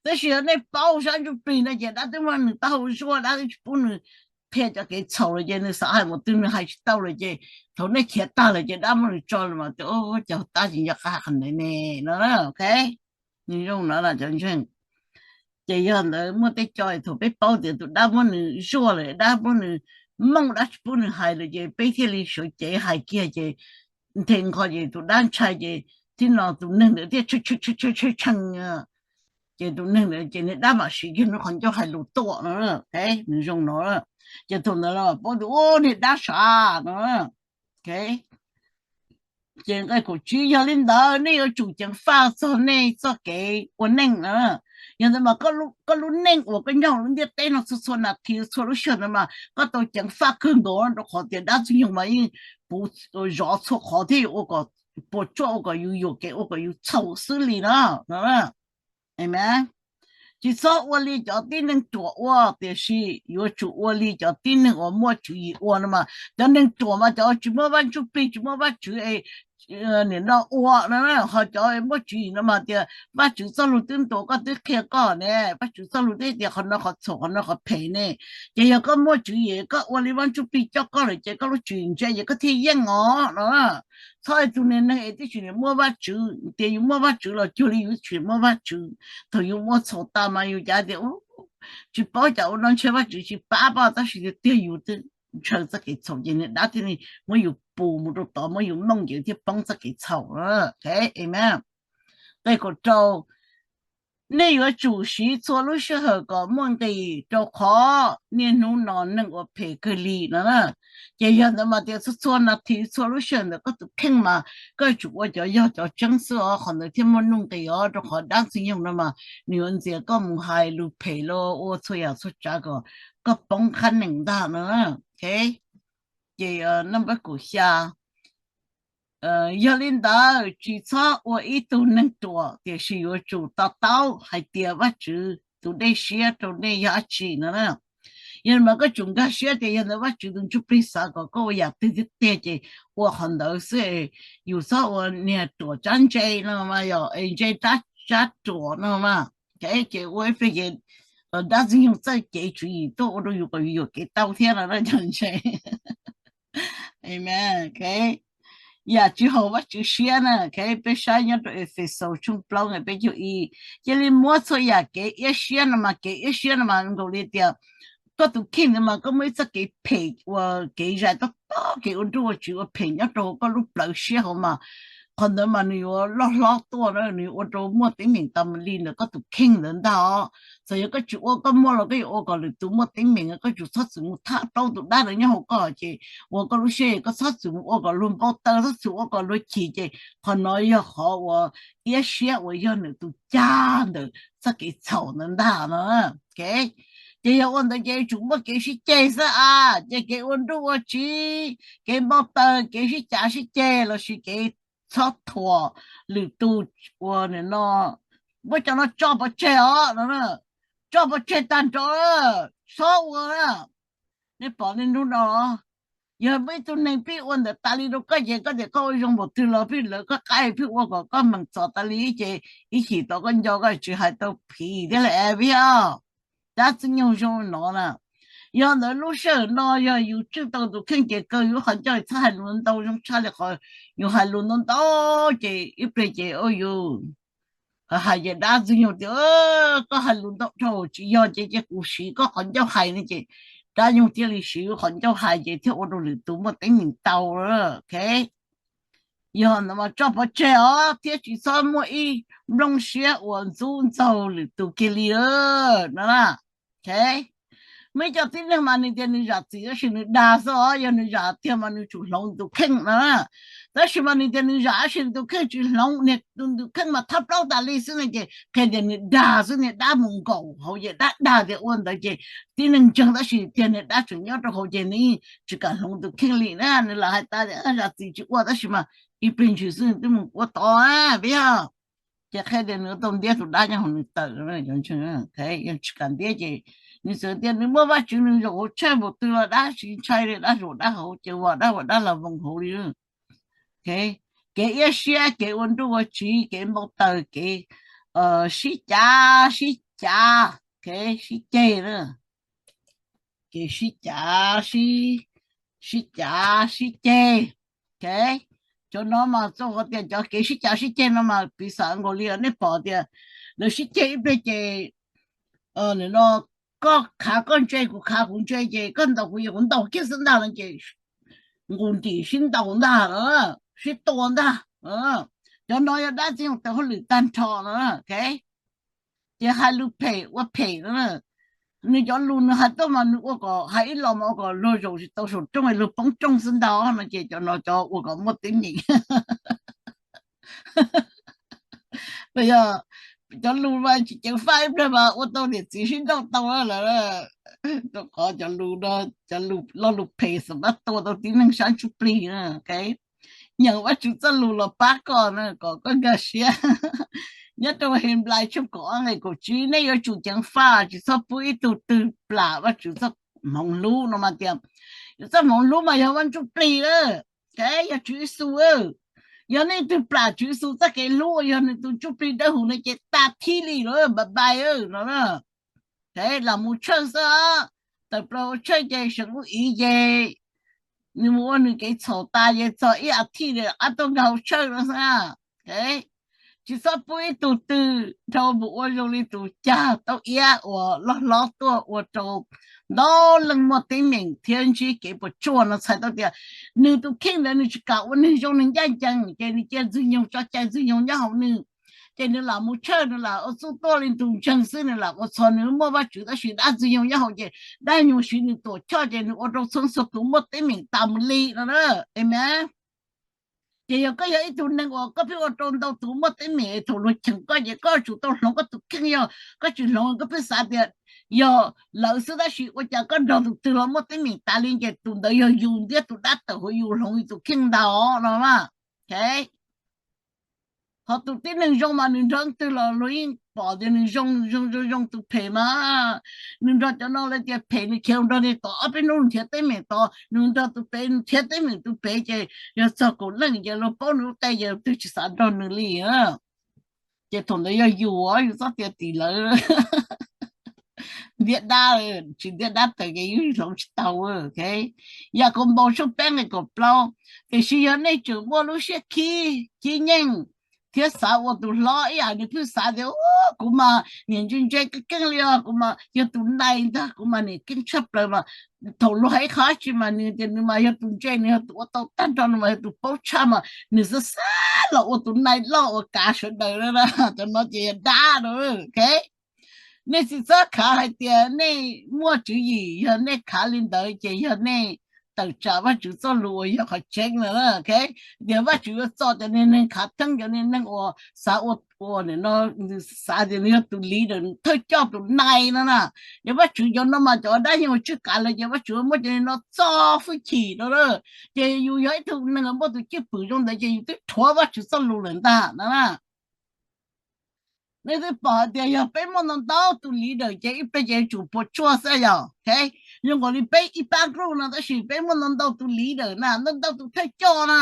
Tab sis yog nej paub sab ntsuj plig no ces dab twb muab nws taub hau zuaj, dab twb tsis pub nws qhia cov kev txhaum lawm, ces nws xav hais mus twg nws hais tsis tau lawm, ces thaum nej khiav tag lawm ces dab muab nws tso lawm mas tias, cas tab tsis nco qab hais qhov ntawd ne no. Nws zoo no cov ntseeg. Ces yog ntawd muaj tej co thaum peb paub tias tus dab muab nws zuaj lawm, dab muab nws mooj, dab tsis pub nws hais lawm ces peb thiaj li sawv cev hais kiag ces nthe nqho ces tus dab ntshai ces thiab no tus neeg ntawd thiaj tshee tshee tshee tshee, ces tus neeg ntawd ces niag dab mam siv kiag nws qhov ncauj hais lus tuaj no. Nws zoo no. Ces thaum ntawd los paub tias ua niag dab sav no. Ces nqe kaum tsib, yog li ntawd nej yuav tsum ceev faj txog nej txoj kev ua neej na. Yog ntawd mas koj lub neej uas koj nyob hauv lub ntiaj teb no txhua txhua nas this txhua lub sij hawm ntawd mas koj tau ceev faj kawg nkaus, rau qhov tias dab ntxwg nyoog mas yeej puv zov txhua qhov thiab yuav ua kom puas tsuaj, ua kom yus yuam kev, ua kom yus txhaum xwb li na. Tsis txhob ua li cov tib neeg ruam ua, tiam sis yuav tsum ua li cov tib neeg uas muaj tswv yim ua no mas. Cov neeg ruam mas cov tsis muaj Vaj Ntsujplig, tsis muaj Vajtswv es nim no ua no, ho cov muaj tswv yim no mas tias Vajtswv txoj lus twb ntuas koj, twb qhia koj ne, Vajtswv txoj lus twb tias qhov no qhov txhaum, qhov no qhov phem ne. Ces yog koj muaj tswv yim, koj ua li Vaj Ntsujplig coj koj lawm ces koj lub tswv yim ntse ces koj thiaj yeej os no. Txhob ua tus niag neeg es twb tsis muaj Vajtswv, tias yus muaj Vajtswv los cuag li yus tsis muaj Vajtswv. Thaum yus muaj txhaum tas mas yus cav tias tsis paub cas ua no, ntshe Vajtswv tsis pab pab, tab sis tiag tiag yus twb ntshaw txoj kev txhaum ces niag dab thiaj li muab yus pus mus rau tod, muab yus mooj ces thiaj poob txoj kev txhaum. Nqe kaum rau, nej yuav tsum siv txhua lub sij hawm kom muaj nqis, rau qhov niaj hnub no neeg ua phem kawg li no na. Ces yog ntawd mas tias txhua txhua nas this txhua lub sij hawm ntawm koj tus kheej mas koj yuav tsum ua cov yog cov tseeb xwb os, qhov ntawd thiaj muaj nuj nqis os, rau qhov dab ntxwg nyoog no mas nws yuav ntxias koj mus hais lus phem los ua txhua yam txhua tsav kom koj poob qhab nees ntag no. Ces nqe kaum xya, yog li ntawd tsis txhob ua ib tug neeg ruam, tiam sis yuav tsum to taub hais tias Vajtswv tus dej siab rau nej yog dab tsi no na. Yog mas koj tsum nkag siab tias yog ntawd Vajtswv tus Ntsuj Plig xav kom koj ua yam twg tiag tiag ces ua qhov ntawd xwb. Yus txhob ua niag ruam tsab ntse no mas, yog es ntse tsab ruam no mas, ces ua ib pliag ces dab ntxwg nyoog txawj cev tswv yim tuaj ua rau yus kom yus yuam kev tau thiab no na cov ntseeg. Yam tsis haum Vajtswv siab na. Peb saib nyob rau Efexaus tshooj plaub nqe peb caug ib, cia li muab txhua yam kev iab siab no mas, kev iab siab no mas nkaus li tias koj tus kheej ntawd mas koj muaj ib txoj kev phem uas kev zais tob tob, kev ua nruj ua tsiv ua phem nyob rau koj lub plawv siab hauv mas, qhov ntawd mas nws yuav loj hlob tuaj na, nws yuav ua rau muaj teeb meem tas mus li ntawm koj tus kheej ntawd ntag os. Txawm yog koj tsis ua koj muaj los koj yuav ua kom lwm tus muaj teeb meem, koj tsum txhob txwm mus thab plaub tus dab ntawd nyob hauv koj ces ua koj lub siab, koj txhob txwm mus ua kom luag npau taws, txhob txwm ua kom luag chim ces qhov no yog qhov uas iab siab uas yog nws tus cag ntawm txoj kev txhaum ntawd ntag no. Ces yog ua ntawd ces yuav tsum muaj kev sib ceg xwb a, ces kev ua nruj ua tsiv, kev npau taws, kev sib cav sib ceg lossis kev txhob thuam lwm tus uas nim no muab cov no tso pov tseg os no, tso pov tseg tag nrho, txhob ua. Nej pom niaj hnub no, yog muaj ib tug neeg pheej ua ntawd tas li rau koj ces koj tias koj ua zoo npaum twg los pheej lawv koj qaib, pheej ua kom koj meem txom tas li ces ib chim tod koj nco koj tsis hais tau phim thiab lawm vim yog dab ntxwg nyoog zoo no na. Yog ntawd lub sij hawm no yog yus tswj tau tus kheej ces kaw yus qhov ncauj, txhob hais lus ntau, zoo tshaj li qhov yus hais lus ntau ntau ces ib pliag ces yus hais ces dab ntxwg nyoog tias koj hais lus ntau dhau tsis yog ces, ces kuv siv koj qhov ncauj hais no ces dab nyoog thiaj li siv qhov ncauj hais ces thiaj ua rau lwm tus muaj teeb meem tau. Yog ntawd mas tso pov tseg os thiab tsis txhob muaj ib nplooj siab uas ntxub ntxaug lwm tus kiag li no. Muaj ib co tib neeg mas nws tias nws zam txim tab sis nws dag xwb os, yog nws zam tiag mas nws tsum hloov tus kheej no. Tab sis mas nws tias nws zam tab sis nws tus kheej tsis hloov, nws tus kheej mas thab plaub tas li xwb no ces qhia tias nws dag xwb, niag dab mus nkaum hauv ces dab dag tias ua ntawd ces tib neeg ntseeg tab sis tiag niag dab tseem nyob rau hauv ces nws tsis kam hloov tus kheej li na. Nws lam hais tas tias zam txim tsis ua tab sis mas ib pliag ntshis xwb nws twb mus ua tod peb yog ces qhia tias nws tau ntiab tus dab nyob hauv nws tawm. Yog tsis kam ntiab ces nws txawm tias nws muaj Vajtswv nws zaum hauv tshaj npaum twg los dab tsis ntshai li, dab zaum dab hauv ces ua dab ua dab los voos hauv li. Kev iab siab, kev ua nruj ua tsiv, kev npau taws, kev sib cav sib cav, kev sib ceg, kev sib cav sib, sib cav sib ceg. Cov no mas txog qhov tias cov kev sib cav sib ceg no mas piv xam nkaus li nej pom tias lawv sib ceg ib pliag ces no koj khav koj ntse, kuv khav kuv ntse ces koj ntaus kuv, yog kuv ntaus kiag xwb ntag no ces nqus ntim sib ntaus ntag, sib tua ntag. Cov no yog dab ntxwg nyoog tawm hauj lwm tag nrho no. Ces hais lus phem ua phem no, nws cov lus nws hais tuaj mas nws ua kom hais ib los mas ua kom luag zaum tsis tau saum rooj, luag poob rooj xwb ntag no ces cov no cov ua kom muaj teeb meem. Yog cov lus mas tsis ceev faj ib pliag mas ua tau niam txiv sib nrauj tau lawm. Rau qhov cov lus, cov lus lo lus phem xam mab tua tau tib neeg sab ntsuj plig. Nyeem Vajtswv txoj lus los pab koj na kom koj nkag siab. Nyob rau Henplais tshooj kaum ob nqe kaum tsib, nej yuav tsum ceev faj tsis txhob pub ib tug twg plam Vajtswv txoj hmoov hlub no mas tias, yus txoj hmoov hlub mas yog Vaj Ntsuj Plig lawm, yog Tswv Yexus. Yog nej twg plam Tswv Yexus txoj kev hlub uas yog nws tus ntsuj plig dawb huv no ces tas thib li lawm, bye bye no. Lam mus tshawj xwb, tawm plaws hauv tshawj ces seem ub iv ces nws mus ua nws kev txhaum tas ces txog ib as thiv li rov qab tuaj nkag hauv tshawj no xwb. Tsis txhob pub ib tug twg dhau mus ua zoo li tus cag tauj iab uas loj hlob tuaj ua rau ntau leej muaj teeb meem thiab ntsib kev puas tsuaj no. Txhais tau tias nws tus kheej ntawd nws tsis kam ua neeg zoo, nws ncaj ncees ces nws cia ntxwg nyoog tso cai ntxwg nyoog nyob hauv nws. Ces nws lam mus tshawj, nws lam ua txuj tuaj li tus ntseeg xwb, nws lam ua txog nws muaj Vajtswv tab sis dab ntxwg nyoog nyob hauv ces dab nyoog siv nws tuam choj ces nws ua rau txhua txhua tus muaj teeb meem tas mus li no. Amen. Ces yog koj yog ib tug neeg uas koj pheej ua rau ntau tus muaj teeb meem, thaum luag cheem koj ces koj tsum tau hloov koj tus kheej. Yog koj tsis hloov, koj pheej xav tias yog lawv xwb tab sis ua cas koj nrog tus twg los muaj teeb meem tas li ces tus ntawd yog yus ntiab tus dab tawm hauv yus hloov yus tus kheej ntag no. Ho tus tib neeg zoo mas nws nrog twg los luag yeej pom tias nws zoo zoo zoo zoo, tus phem mas nws nrog cov no lawv tias phem nws khiav nrog nws tod, ob peb hnub nrhiav teeb meem tod, nws nrog tus pem nrhiav teeb meem tus pem ces yog txog kaum leej ces luag paub nws lub teb ces twb tsis xav nrog nws li. Ces thaum ntawd yog yus, yus txhob tias tim lawv ntiab dab, tsis ntiab dab tawm ces yus hloov tsis tau. Yakaunpaus tshooj peb nqe kaum plaub, tiam sis yog nej tseem muaj lub siab khib cib nyeej thiab xav ua tus hlob ib yam nws pheej xav tias kuv mas niam ntse ntse keej keej li os, kuv mas yog tus nai ntag, kuv mas niam keej tshaj plaws mas thaum luag hais ib qho dab tsi mas nws tias nws mas yog tus ntse, nws yog tus ua tau tag nrho, nws mas yog tus paub tshaj mas nws xav xav los ua tus nai loj uas kav sawv daws. Cov no ces yog dab no. Nej tsis txhob khav hais tias nej muaj tswv yim, yog nej khav li ntawd ces yog nej tawm tsam Vajtswv txoj lus uas yog qhov tseeb no. Tias Vajtswv yuav txo cov niag neeg khav theeb, cov niag neeg uas xav ua, ua no, xav tias nws yog tus leader, nws thawj coj tus nai no na. Yog Vajtswv cov no mas cov dab nyoog uas tswj kav lawm ces Vajtswv muab cov niag no txo hwj chim no. Ces yus yog ib tug neeg muaj tus cwj pwm zoo ntawd ces yus twb rhuav Vajtswv txoj lus lawm ntag no na. Nej twb pom hais tias yog peb muaj ntau ntau tus leader ces ib pliag ces yuav tsum puas tsuaj xwb yog. Zoo nkaus li peb ib pab group no tab sis peb muaj ntau ntau tus leader na, ntau ntau tus thawj coj na,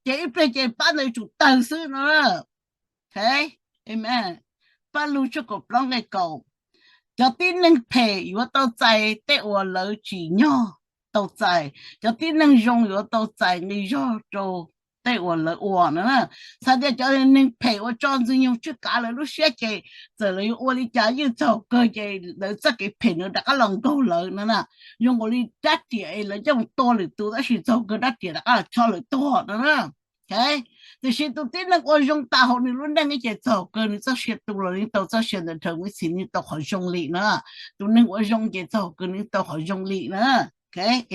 ces ib pliag ces pab ntawd yuav tsum tawg xwb no. Paj Lug tshooj kaum plaub nqe kaum, Cov tib neeg phem yuav tau txais tej uas lawv tsim nyog tau txais, cov tib neeg zoo yuav tau txais nqi zog rau tej uas lawv ua no. Txhais tias cov neeg phem uas tso Ntxwg Nyoog tswj kav lawv lub siab ces txawm lawv yuav ua li cas yeej txaus kawg ces lawv txoj kev phem nws rov qab los nkaug lawv no na. Zoo nkaus li rab riam es lawv coj mus tua lwm tus tab sis txaus kawg rab riam rov qab los chob lawv tuag no na. Tiam sis tus tib neeg ua zoo tas hauv nws lub neej ces txaus kawg nws txoj sia tu los yeej tau txoj sia ntawd dhau ib txhis yeej tau qhov zoo li na. Tus neeg ua zoo ces txaus kawg nws tau qhov zoo li na.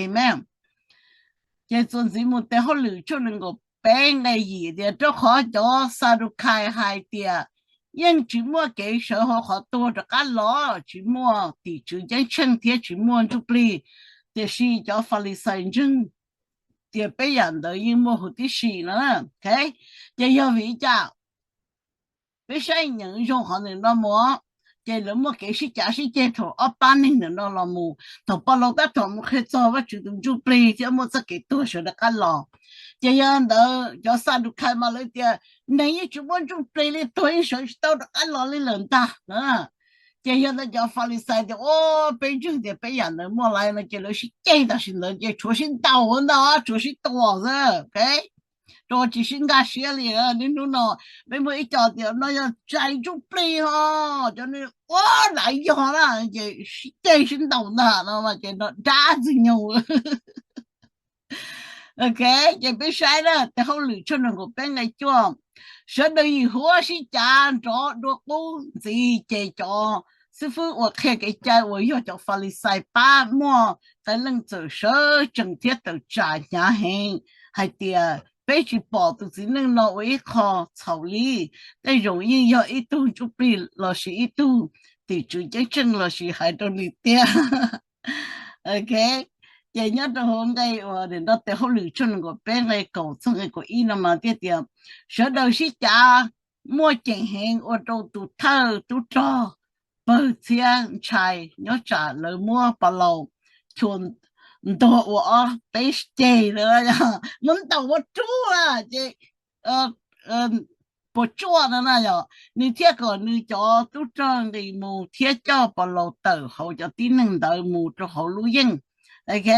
Amen. Ces txuas ntxiv mus tes hauj lwm tshooj nees nkaum peb nqe yim tias rau qhov cov Xadukais hais tias yeej tsis muaj kev sawv hauv qhov tuag rov qab los, tsis muaj tim tswv ceeb tsheej thiab tsis muaj ntsuj plig, tiam sis cov Falixais ntseeg tias peb yam ntawd yeej muaj huv tib si no. Ces yog vim li cas? Peb saib nyeem zoo qhov ntawm no mus, ces lawv muaj kev sib cav sib ceg thaum ob pab neeg ntawm no los mus, thaum Paulus tab tom mus qhia txog Vajtswv tus ntsuj plig thiab muaj txoj kev tuag sawv rov qab los. Ces yog ntawd cov Xadukais mas lawv tias neeg yeej tsis muaj ntsuj plig li, tuag yeej sawv tsis tau rov qab los li lawm ntag. Ces yog ntawd cov Falixais tias, o, peb ntseeg tias peb yam ntawd muaj lawm no ces lawv sib ceg tam sim ntawd ces tshuav sib ntaus ntag, tshuav sib tua xwb, rau tsis sib nkag siab li. Niaj hnub no peb muaj ib co tias no yog tsis ntsuj plig ho, cov neeg ua lam yog na, ces sib ceg sib ntaus ntag no ces no dab Ntxwg Nyoog. Ok, ces peb saib na tes hauj lwm tshooj nees nkaum peb nqe cuaj, sawv daws yim huab sib cav nrov dua qub ntxiv ces cov xib fwb uas qhia kev cai uas yog cov Falixais pab muaj tais leej txawm sawv tsees thiab tawm tsam hnyav heev hais tias peb tsis pom tus txiv neej no ua ib qho txhaum li, tej zaum yeej yog ib tug ntsuj plig lossis ib tug tim tswv ceeb tsheej lossis hais rau nws tiag. Ok, ces nyob rau hauv nqe uas nim no tes hauj lwm tshooj nees nkaum peb nqe kaum txog nqe kaum ib no mas thiaj tias sawv daws sib cav muaj ceem heev ua rau tus thawj tub rog pawg txhiab ntshai nyob tsam lawv muab Paulus chua ntuag ua ob peb ceg, muab ntaus ua rub na ces puas tsuaj no na yog nws thiaj kom nws cov tub rog nqis mus thiab coj Paulus tawm hauv cov tib neeg ntawd mus rau hauv lub yeej. Ok,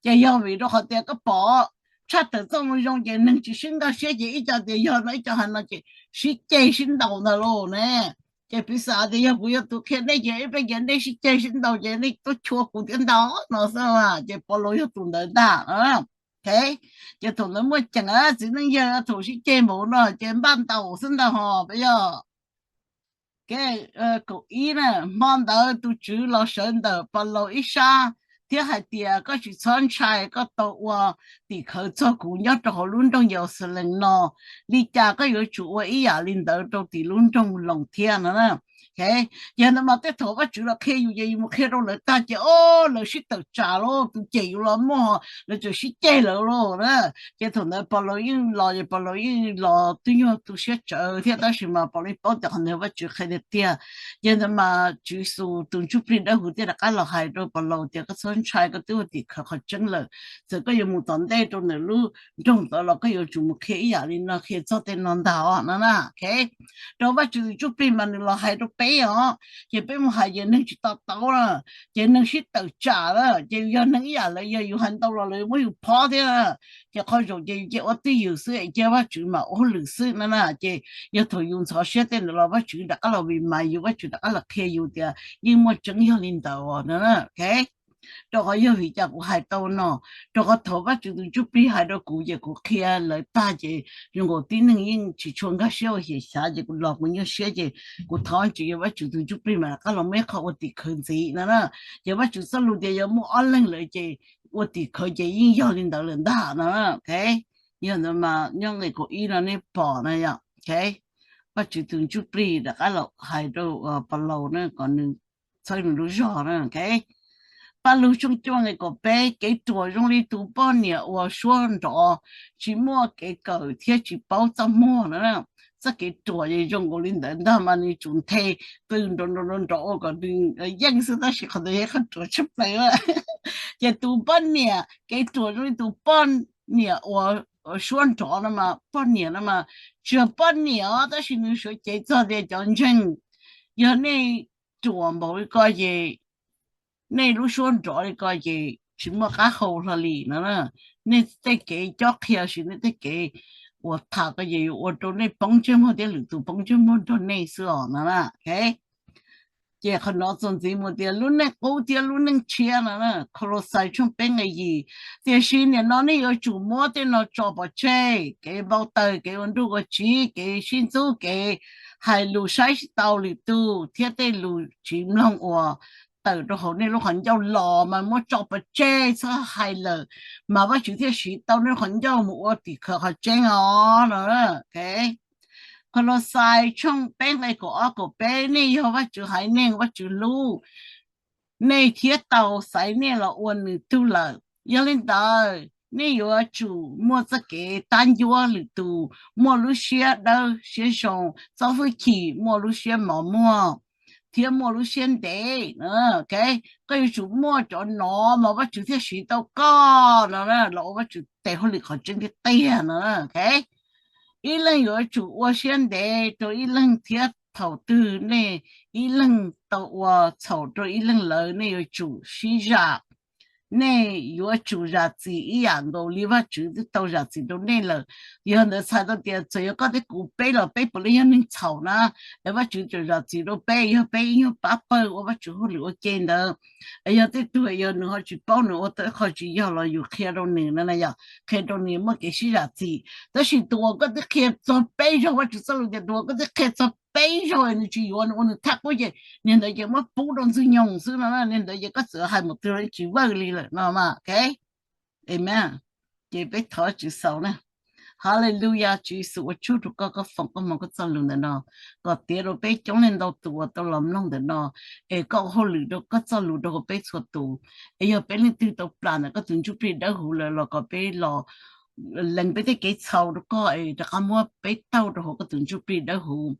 ces yog vim rau qhov tias koj pom tshaj tawm txoj moo zoo ces neeg tsis sib nkag siab ces ib co tias yog no ib co hais no ces sib ceg sib ntaus ntag lauj ne. Ces piv xam tias yog kuv yog tus qhia nej ces ib pliag ces nej sib ceg sib ntaus ces nej tuaj chua kuv thiab ntag no xwb, ces Paulus yog tus ntawd ntag. Ok, ces thaum ntawd muaj ceem txiv neej yawg thaum sib ceg npaum no ces npaj ntaus xwb ntag hos peb yog. Kaum ib na, hmo ntawd tus Tswv los sawv ntawm Paulus ib sab thiab hais tias koj tsis txhob ntshai, koj tau ua tim khawv txog kuv nyob rau hauv lub nroog Yeluxalees no, li cas koj yuav tsum ua ib yam li ntawd rau tim lub nroog Loos thiab no. Yog ntawd mas tej thaum Vajtswv los qhia yus ces yus mus qhia rau lawv tag ces o, lawv sib tawm tsam lauj, tus cem yus los muaj, lawv tseem sib ceg lawv lauj na. Ces thaum ntawd Paulus yeej los ces Paulus yeej los twb nyuag tu siab tsawv thiab tab sis mas Paulus yeej paub tias qhov ntawd Vajtswv qhia tiag tiag. Yog ntawd mas Tswv Yexus tus ntsuj plig dawb huv thiaj rov qab los hais rau Paulus tias koj txhob ntshai, koj twb ua tim khawv qhov tseeb lawm. Txawm koj yuav mus tom ntej rau ntawm lub nroog tod los koj yuav tsum mus qhia ib yam li no, qhia txog tej no ntag os no na. Rau Vajtswv tus ntsuj plig mas nws los hais rau peb os, ces peb mus hais ces neeg tsis to taub na, ces neeg sib tawm tsam na, ces yog neeg ib yam lawv yog yus hais ntau los lawv muab yus phob thiab, ces qhov zaum ces yus cia ua twj ywm xwb, cia Vajtswv mas ua hauj lwm xwb no na. Ces yog thaum yus ntxhov siab tej ntawd los Vajtswv rov qab los vim mas yus, Vajtswv rov qab los qhia yus tias yeej muaj tseeb yog li ntawd no. Rau qhov yog vim cas kuv hais tau no, rau qhov thaum Vajtswv tus ntsuj plig hais rau kuv ces kuv qhia lawv tag ces zoo nkaus tib neeg yeej tsis tshua nkag siab ua xyem xyav ces kuv los kuv nyuaj siab ces kuv thov tsis, yog Vajtswv tus ntsuj plig mas rov qab los muaj ib qho ua tim khawv ntxiv no na. Ces Vajtswv txoj lus tias yog muaj ob leeg lawm ces ua tim khawv ces yeej yog li ntawd lawm ntag no. Yog ntawd mas nyob nqe kaum ib no nej pom na yom. Vajtswv tus ntsuj plig rov qab los hais rau Paulus na kom nws txhawb nws lub zog na. Paj Lug tshooj cuaj nqe kaum peb, kev ruam zoo li tus poj niam uas suab nrov, tsis muaj kev kawm thiab tsis paub txaj muag na. Txoj kev ruam zoo nkaus li ntawd ntag mas nws tsum nthe qw nrov nrov nrov ua kom nws yeej xwb tab sis qhov ntawd yog qhov ruam tshaj plaws. Ces tus poj niam, kev ruam zoo li tus poj niam uas suab nrov no mas poj niam no mas tsis yog poj niam os tab sis nws suav cev txog tias cov ntseeg, yog nej ruam npaum li ko ces nej lub suab nrov li ko ces tsis muaj qab hau hlo li no. Nej tej kev cob qhia los sis nej tej kev uas tham ko ces yuav ua rau nej poob ntsej muag thiab lwm tus poob ntsej muag nrog nej xwb os no. Ces qhov no txuas ntxiv mus tias lub neej qub thiab lub neej tshiab no. Kolauxais tshooj peb nqe yim, tiam sis nim no nej yuav tsum muab tej no tso pov tseg: kev npau taws, kev ua nruj ua tsiv, kev sib ntxub, kev hais lus saib tsis taus lwm tus, thiab tej lus tsis mloog uas tawm rau hauv nej lub qhov ncauj los mas muab tso pov tseg, txhob hais lawm, mas Vajtswv thiaj siv tau nej lub qhov ncauj mus ua tim khawv qhov tseeb os no. Kolauxais tshooj peb nqe kaum ob kaum peb, nej yog Vajtswv haiv neeg Vajtswv hlub, nej thiaj tau xaiv nej los ua nws tug lawm. Yog li ntawd nej yuav tsum muaj txoj kev tab ncuab lwm tus, muaj lub siab dawb siab zoo, txo hwj chim, muaj lub siab mos muag, thiab muaj lub siab ntev. Koj yuav tsum muaj cov no mas Vajtswv thiaj siv tau koj no los ua Vajtswv tes hauj lwm qhov tseeb tiag tiag no. Ib leeg yuav tsum ua siab ntev rau ib leeg thiab thaum twg nej ib leeg tau ua txhaum rau ib leeg lawm nej yuav tsum sib zam. Nej yuav tsum zam txim ib yam nkaus li Vajtswv twb tau zam txim rau nej lawm. Yog ntawd txhais tau tias txawm yog koj thiab kuv peb los peb puav leej yog neeg txhaum na, es Vajtswv tseem zam txim rau peb, yog peb ib nyuag pab pawg ua Vajtswv hauj lwm ua ke ntawd. Yog tej tug yog nws ho tsis paub, nws ua tau qhov tsis yog los yus qhia rau nws no, yog qhia rau nws muaj kev sib zam txim. Tab sis tus uas koj twb qhia txog peb zaug, Vajtswv txoj lus tias tus uas koj twb qhia txog peb zaug nws tsis yuav, nws ua nws thaj qub ces niag ntawd ces muab pub rau ntxwg nyoog xwb no, niag ntawd ces koj txawm hais mus twg los tsis vawj li lawm no mas. Amen. Ces peb thov Tswv xaus na. Hallelujah, Tswv Yexus, ua tsaug rau koj, koj foom koj hmoov koj txoj lus ntawm no kom tiav rau peb coob leej ntau tus uas tau los mloog ntawm no, es koj ua hauj lwm rau koj txoj lus rau hauv peb txhua tus. Es yog peb leej twg tau plam ntawm koj tus Ntsuj Plig Dawb Huv lawm los kom peb los lees peb tej kev txhaum rau koj es rov qab muab peb taug rau hauv koj tus Ntsuj Plig Dawb Huv.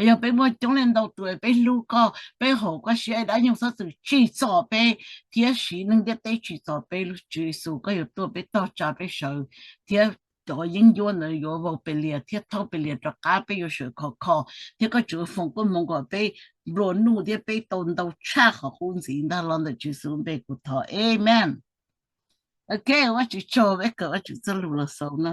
Yog peb muaj coob leej ntau tus peb hlub koj, peb haum koj siab, dab nyoog txhob txwm tsim txom peb thiab siv neeg ntiaj teb tsim txom peb, Tswv Yexus, koj yuav tuaj peb tog tsa peb sawv, thiab cov yeeb ncuab ntawd yuav vau pes lias thiab thaub pes lias rov qab, peb yuav sawv khov kho, thiab koj Tswv foom koj hmoov kom peb nplua nuj thiab peb tau ntau tshaj qhov qub ntxiv ntag. Los ntawm Tswv Yexus npe kuv thov, amen. Ok, Vajtswv tsaug, peb kawm Vajtswv txoj lus los xaus no.